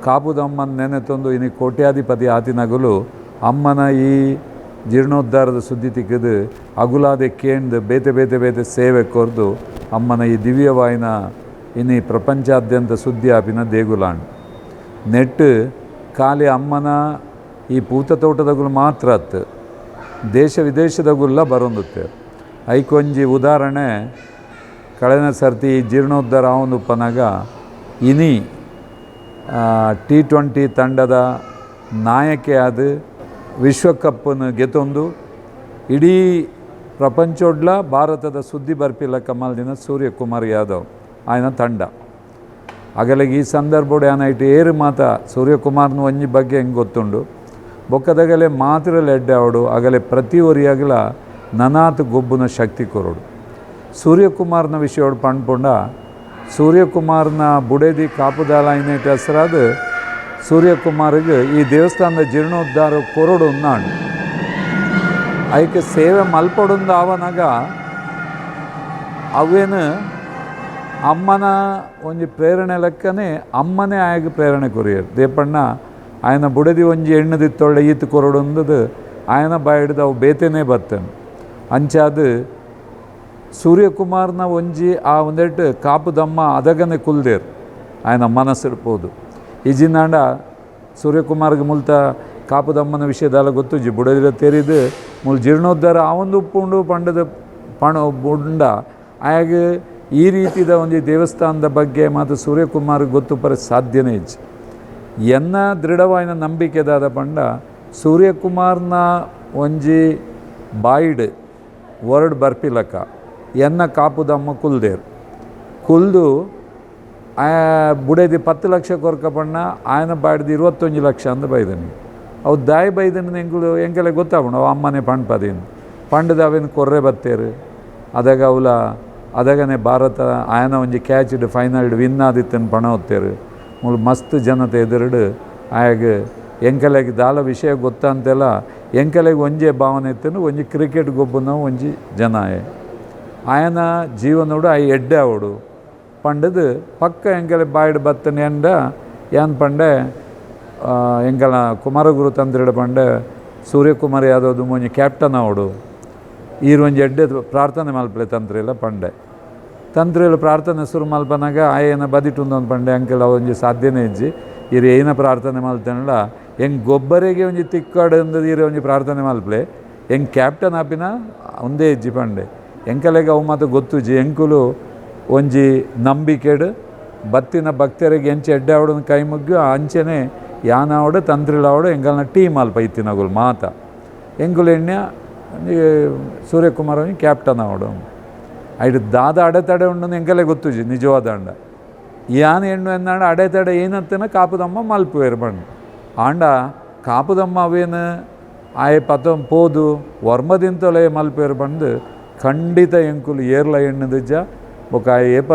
ಕಾಪುದಮ್ಮನ ನೆನೆತೊಂದು ಇನಿ ಕೋಟ್ಯಾಧಿಪತಿ ಆತಿನಗುಲು ಅಮ್ಮನ ಈ ಜೀರ್ಣೋದ್ಧಾರದ ಸುದ್ದಿ ತಿಕ್ಕದು ಅಗುಲಾದೆ ಕೇಂದು ಬೇತೆ ಬೇತೆ ಬೇತೆ ಸೇವೆ ಕೊರ್ದು ಅಮ್ಮನ ಈ ದಿವ್ಯವಾಯಿನ ಇನಿ ಪ್ರಪಂಚಾದ್ಯಂತ ಸುದ್ದಿ ಆಪಿನ ದೇಗುಲಾಂಡ್. ನೆಟ್ಟು ಖಾಲಿ ಅಮ್ಮನ ಈ ಪೂತ ತೋಟದಗುಲು ಮಾತ್ರ ಅತ್ತು ದೇಶ ವಿದೇಶದಗುಲ್ಲ ಬರೊಂದುತ್ತೆ. ಐಕೊಂಜಿ ಉದಾಹರಣೆ ಕಳೆದ ಸರ್ತಿ ಜೀರ್ಣೋದ್ಧಾರ ಆವೊಂದುಪ್ಪನಾಗ ಇನಿ T20 ತಂಡದ ನಾಯಕಿಯಾದ ವಿಶ್ವಕಪ್ಪನ್ನು ಗೆತೊಂದು ಇಡೀ ಪ್ರಪಂಚೊಡ್ಲ ಭಾರತದ ಸುದ್ದಿ ಬರ್ಪಿಲ್ಲ ಕಮಲ್ದಿನ ಸೂರ್ಯಕುಮಾರ್ ಯಾದವ್ ಆಯನ ತಂಡ. ಅಗಲಿಗೆ ಈ ಸಂದರ್ಭೋಡು ಏನಾಯ್ತು ಏರು ಮಾತ ಸೂರ್ಯಕುಮಾರ್ನ ಒಂಜಿ ಬಗ್ಗೆ ಹೆಂಗೆ ಗೊತ್ತುಂಡು ಬೊಕ್ಕದಗಲೆ ಮಾತ್ರ ಎಡ್ಡೆ ಅವಡು ಅಗಲೆ ಪ್ರತಿ ಒರಿಯಾಗಲ ನನಾತ್ ಗೊಬ್ಬುನ ಶಕ್ತಿ ಕೊರಡು. ಸೂರ್ಯಕುಮಾರ್ನ ವಿಷಯೋಡು ಪಣ್ಪುಂಡ ಸೂರ್ಯಕುಮಾರ್ನ ಬುಡೇದಿ ಕಾಪುದಾಲ ಐನೇಟ್ ಹೆಸರಾದ ಸೂರ್ಯಕುಮಾರ್ಗೆ ಈ ದೇವಸ್ಥಾನದ ಜೀರ್ಣೋದ್ಧಾರ ಕೊರಡು ఉన్నాడు. ಐಕೆ ಸೇವೆ ಮಲ್ಪೊಡುಂದು ಆವನಾಗ ಅವೇನು ಅಮ್ಮನ ಒಂಜಿ ಪ್ರೇರಣೆ ಲೆಕ್ಕನೆ ಅಮ್ಮನೇ ಆಯಗ ಪ್ರೇರಣೆ ಕೊರಿಯರು. ದೇಪಣ್ಣ ఆయన ಬುಡದಿ ಒಂಜಿ ಎಣ್ಣದಿತ್ತೊಳ್ಳೆ ಈತ ಕೊರಡು ఆయన ಬಾಯಿಡ್ದು ಅವು ಬೇತೆನೇ ಬರ್ತೇನೆ. ಅಂಚಾದ ಸೂರ್ಯಕುಮಾರ್ನ ಒಂಜಿ ಆ ಒಂದೆಟ್ಟು ಕಾಪುದಮ್ಮ ಅದಗನೆ ಕುಲ್ದೇರು ఆయన ಮನಸ್ಸಿಡ್ಬೋದು. ಇಜಿನಾಂಡ ಸೂರ್ಯಕುಮಾರ್ಗೆ ಮುಲ್ತ ಕಾಪುದಮ್ಮನ ವಿಷಯದಲ್ಲ ಗೊತ್ತುಜಿ ಬುಡದಿರ ತೆರಿದು ಮುಲ್ ಜೀರ್ಣೋದ್ಧಾರ ಆವೊಂದು ಉಪ್ಪುಂಡು ಪಂಡದ ಪಣ ಬುಂಡ ಆಯಾಗ ಈ ರೀತಿದ ಒಂಜಿ ದೇವಸ್ಥಾನದ ಬಗ್ಗೆ ಮಾತ್ರ ಸೂರ್ಯಕುಮಾರ್ ಗೊತ್ತು ಪರ ಸಾಧ್ಯನೇ ಇಜ್ಜಿ. ಎನ್ನ ದೃಢವಾಯಿನ ನಂಬಿಕೆದಾದ ಪಂಡ ಸೂರ್ಯಕುಮಾರ್ನ ಒಂಜಿ ಬಾಯಿಡ್ ವರ್ಡ್ ಬರ್ಪಿಲಕ್ಕ ಎನ್ನ ಕಾಪುದಮ್ಮ ಕುಲ್ದೇರು ಕುಲ್ದು ಬುಡೇದಿ 10 ಲಕ್ಷ ಕೊರ್ಕ ಪಣ್ಣ ಆಯನ ಬಾಯ್ದು 21 ಲಕ್ಷ ಅಂದ ಬೈದನಿ. ಅವು ದಾಯಿ ಬೈದನ ಎಂಕುಲು ಎಂಕೆಲ್ಲ ಗೊತ್ತಾಪುಂಡು ಅವು ಅಮ್ಮನೆ ಪಂಡ್ಪದೇನು ಪಂಡದ ಅವೇನು ಕೊರ್ರೆ ಬತ್ತೇರು ಅದಾಗ ಅವಲ ಅದಾಗನೆ ಭಾರತ ಆಯನ ಒಂಜಿ ಕ್ಯಾಚ್ಡ್ ಫೈನಲ್ಡ್ ವಿನ್ ಆದಿತ್ತನ್ ಪಣ ಹೊತ್ತೇರು ಮೂಲು ಮಸ್ತ್ ಜನತೆ ಎದುರುಡು ಆಯಾಗ ಎಂಕಲೆಗ್ ದಾಲ ವಿಷಯ ಗೊತ್ತಂತೆಲ್ಲ ಎಂಕಲೆಗ್ ಒಂಜೇ ಭಾವನೆ ಇತ್ತನು ಒಂಜಿ ಕ್ರಿಕೆಟ್ ಗೊಬ್ಬನ ಒಂಜಿ ಜನ ಆಯೆ ಆಯನ ಜೀವನೋಡು ಆಯ್ ಎಡ್ಡೆ ಅವಡು ಪಂಡದು ಪಕ್ಕ ಎಂಕಲೆ ಬಾಯ್ಡ್ ಬತ್ತನೆ ಎಂಡ ಏನ್ ಪಂಡೆ ಎಂಕಲ ಕುಮಾರಗುರು ತಂತ್ರಿಡ ಪಂಡೆ ಸೂರ್ಯಕುಮಾರ್ ಯಾದವ್ ಒಂಜಿ ಕ್ಯಾಪ್ಟನ್ ಅವಡು ಈರು ಒಂಜಿ ಎಡ್ಡೆ ಪ್ರಾರ್ಥನೆ ಮಲ್ಪಲೆ ತಂತ್ರಿಲ್ಲ ಪಂಡೆ ತಂತ್ರಿಲ ಪ್ರಾರ್ಥನೆ ಶುರು ಮಲ್ಪನಾಗ ಆಯನ ಬದಿಟುಂದೊಂದು ಪಂಡೆ ಅಂಕೆಲ್ ಒಂಜಿ ಸಾಧ್ಯನೇ ಇಜ್ಜಿ ಈರು ಏನ ಪ್ರಾರ್ಥನೆ ಮಲ್ತನಲ್ಲ ಹೆಂಗೆ ಗೊಬ್ಬರಿಗೆ ಒಂಜಿ ತಿಕ್ಕಾಡು ಅಂದದು ಈರು ಒಂಜಿ ಪ್ರಾರ್ಥನೆ ಮಲ್ಪಲೆ ಹೆಂಗೆ ಕ್ಯಾಪ್ಟನ್ ಆಪಿನ ಒಂದೇ ಇಜ್ಜಿ ಪಂಡೆ ಎಂಕಲೆಗೆ ಅವು ಮಾತ್ರ ಗೊತ್ತುಜ್ಜಿ ಎಂಕುಲು ಒಂಜಿ ನಂಬಿಕೆಡು ಬತ್ತಿನ ಭಕ್ತರಿಗೆ ಎಂಚೆ ಎಡ್ಡೆ ಅವಡನ್ನು ಕೈ ಮುಗ್ಗು ಅಂಚೆನೆ ಯಾನಾವಡು ತಂತ್ರಿಲಾವಡು ಎಂಕಲ್ನ ಟೀಮ್ ಅಲ್ಪ ಇತ್ತಿನಗುಲು ಮಾತ ಎಂಕುಲು ಎಣ್ಣೆ ಸೂರ್ಯಕುಮಾರ್ ಕ್ಯಾಪ್ಟನ್ ಅವಡು ಐಟ್ ದಾದ ಅಡೆತಡೆ ಉಂಡು ಎಂಕಲೆ ಗೊತ್ತುಜಿ ನಿಜವಾದ ಅಂಡ ಯಾನ್ ಹೆಣ್ಣು ಎನ್ನಾಡ ಅಡೆತಡೆ ಏನಂತನ ಕಾಪುದಮ್ಮ ಮಲ್ಪುವೇರು ಬಣ್ಣ ಆಂಡ ಕಾಪುದಮ್ಮ ಅವೇನು ಆಯೆ ಪತ ಪೋದು ವರ್ಮದಿಂತಲೇ ಮಲ್ಪುವೇರು ಬಂದು ಖಂಡಿತ ಎಂಕುಲು ಏರ್ಲ ಎಣ್ಣದಿಜ್ಜ ಬೊಕ ಏಪ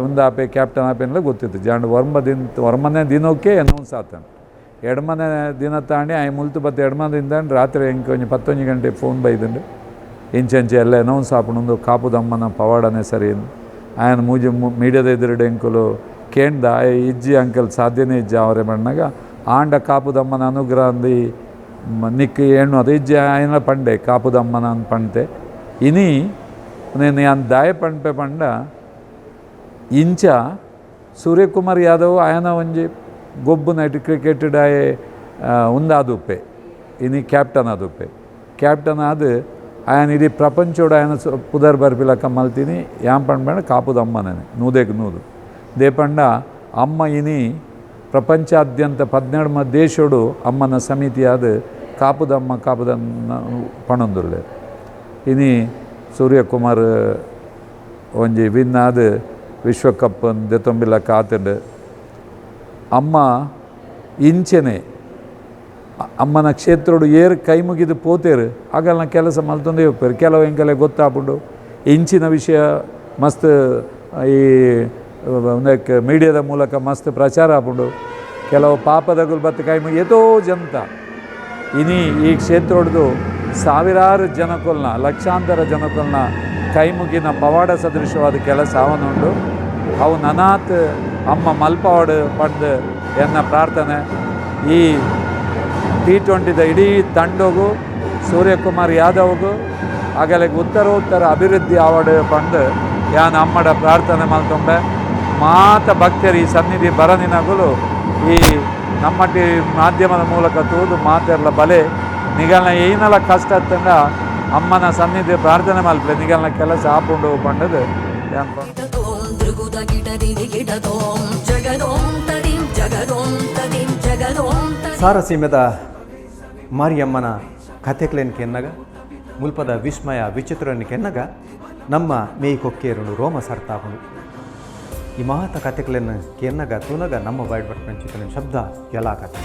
ಒಂದು ಆಪೆ ಕ್ಯಾಪ್ಟನ್ ಆಪೆನ್ಲ ಗೊತ್ತಿತ್ತು ಜಾಂಡ್ ವರ್ಮ ದಿನ ವರ್ಮನೆ ದಿನಕ್ಕೆ ಅನೌನ್ಸ್ ಆತನ ಎಡ್ಮನೆ ದಿನ ತಾಂಡಿ ಆಯ್ ಮುಲ್ತು ಬತ್ತು ಎಡ್ಮದಿಂದ ರಾತ್ರಿ ಎಂಕ ಒಂಜಿ 11 ಗಂಟೆ ಫೋನ್ ಬೈದುಂಡು ಇಂಚೆಂಚೆ ಎಲ್ಲ ಅನೌನ್ಸ್ ಆಪುಂಡು ಕಾಪುದಮ್ಮನ ಪವಾಡನೆ ಸರಿ ಆಯನ ಮೂಜಿ ಮೀಡಿಯಾದ ಎದುರುಡು ಎಂಕುಲು ಕೇಂದ ಆಯ್ ಇಜ್ಜಿ ಅಂಕಲ್ ಸಾಧ್ಯನೇ ಇಜ್ಜಿ ಅವರೇ ಬಣ್ಣಾಗ ಆಂಡ ಕಾಪುದಮ್ಮನ ಅನುಗ್ರಹ ಅಂದು ನಿಕ್ ಹೆಣ್ಣು ಅದು ಇಜ್ಜಿ ಆಯನ ಪಂಡೆ ಕಾಪುದಮ್ಮನ ಅಂದ್ ಪಂತೆ ಇನಿ నేను ಯಾನ್ ದಾಯ ಪಂಪೆ ಪಂಡ ಇಂಚ ಸೂರ್ಯಕುಮಾರ್ ಯಾದವ್ ಆಯನ ಒಂಜಿ ಗೊಬ್ಬು ನೈಟ್ ಕ್ರಿಕೆಟ್ ಡಾಯೆ ಉಂದಾದುಪ್ಪೆ ಇನಿ ಕ್ಯಾಪ್ಟನ್ ಆದುಪ್ಪೆ ಕ್ಯಾಪ್ಟನ್ ಆದು ಆಯನ ಇಡೀ ಪ್ರಪಂಚೋಡು ಆಯನ ಪುದರ್ ಬರ್ಪಿಲಕ್ಕ ಮಲ್ತೀನಿ ಯಾನ್ ಪಂಡ್ಬೇಡ ಕಾಪುದಮ್ಮನೇ ನೂದೆಗ್ ನೂದು ದೇಪಂಡ ಅಮ್ಮ ಇನಿ ಪ್ರಪಂಚಾದ್ಯಂತ 12 ದೇಶೋಡು ಅಮ್ಮನ ಸಮಿತಿಯಾದ ಕಾಪುದಮ್ಮ ಕಾಪುದನ್ನ ಪಣೊಂದುಲ್ಲೆ ಇನಿ ಸೂರ್ಯಕುಮಾರ್ ಒಂಜಿ ವಿನ್ ಆದ್ ವಿಶ್ವಕಪ್ ದೆತೊಂಬಿಲಕ್ಕ ಆತುಂಡು. ಅಮ್ಮ ಇಂಚೆನೆ ಅಮ್ಮನ ಕ್ಷೇತ್ರೋಡು ಏರು ಕೈ ಮುಗಿದು ಪೋತೇರು ಆಗಲ್ನ ಕೆಲಸ ಮಲ್ತೊಂದೇ ಹೋಗ್ಪೇರು. ಕೆಲವು ಎಂಕಲೆ ಗೊತ್ತಾಪುಂಡು ಇಂಚಿನ ವಿಷಯ ಮಸ್ತ್ ಈ ಮೀಡಿಯಾದ ಮೂಲಕ ಮಸ್ತ್ ಪ್ರಚಾರ ಆಪುಂಡು. ಕೆಲವು ಪಾಪದಗುಲು ಬತ್ತು ಕೈ ಮುಗಿ ಏತೋ ಜನತ ಇನಿ ಈ ಕ್ಷೇತ್ರೋಡ್ದು ಸಾವಿರಾರು ಜನಕೊಲ್ನ ಲಕ್ಷಾಂತರ ಜನಕೊಲ್ನ ಕೈ ಮುಗಿನ ಪವಾಡ ಸದೃಶವಾದ ಕೆಲಸ ಅವನುಂಡು. ಅವು ನನಾತ್ ಅಮ್ಮ ಮಲ್ಪವಾಡು ಪಂದು ಎನ್ನ ಪ್ರಾರ್ಥನೆ. ಈ ಟಿ20ದ ಇಡೀ ತಂಡಗೂ ಸೂರ್ಯಕುಮಾರ್ ಯಾದವ್ಗೂ ಆಗಲಿಗೆ ಉತ್ತರೋತ್ತರ ಅಭಿವೃದ್ಧಿ ಆವಡು ಪಂದು ಯಾನ್ ಅಮ್ಮಡ ಪ್ರಾರ್ಥನೆ ಮಲ್ತೊಂಬೆ. ಮಾತ ಭಕ್ತರು ಈ ಸನ್ನಿಧಿ ಬರನಿನಗುಲು ಈ ನಮ್ಮ ಟಿ ಮಾಧ್ಯಮದ ಮೂಲಕ ತೂದು ಮಾತೆರ್ಲ ಬಲೆ ನಿಗಲ್ನ ಏನಲ ಕಷ್ಟ ತಂಡ ಅಮ್ಮನ ಸನ್ನಿಧಿ ಪ್ರಾರ್ಥನೆ ಮಲ್ಪಲೆ ನಿಗಲ್ನ ಕೆಲಸ ಆಪುಂಡು ಪಂಡದು ಯಾನ್ ಪಂಡ. ಸಾರಸೀಮೆದ ಮಾರಿಯಮ್ಮನ ಕಥೆಕ್ಲೇನ್ ಕೆನ್ನಗ ಮುಲ್ಪದ ವಿಸ್ಮಯ ವಿಚಿತ್ರನ ಕೆನ್ನಗ ನಮ್ಮ ಮೇಯ್ ಕೊಕ್ಕೇರುನು ರೋಮ ಸರ್ತಾಪುಂಡು. ಈ ಮಹಾತ ಕಥೆಕ್ಲೇನ್ ಕೆನ್ನಗ ತೂನಗ ನಮ್ಮ ಬಾಯ್ಡ್ ಬಟ್ ಶಬ್ದ ಎಲ್ಲ ಕಥೆ.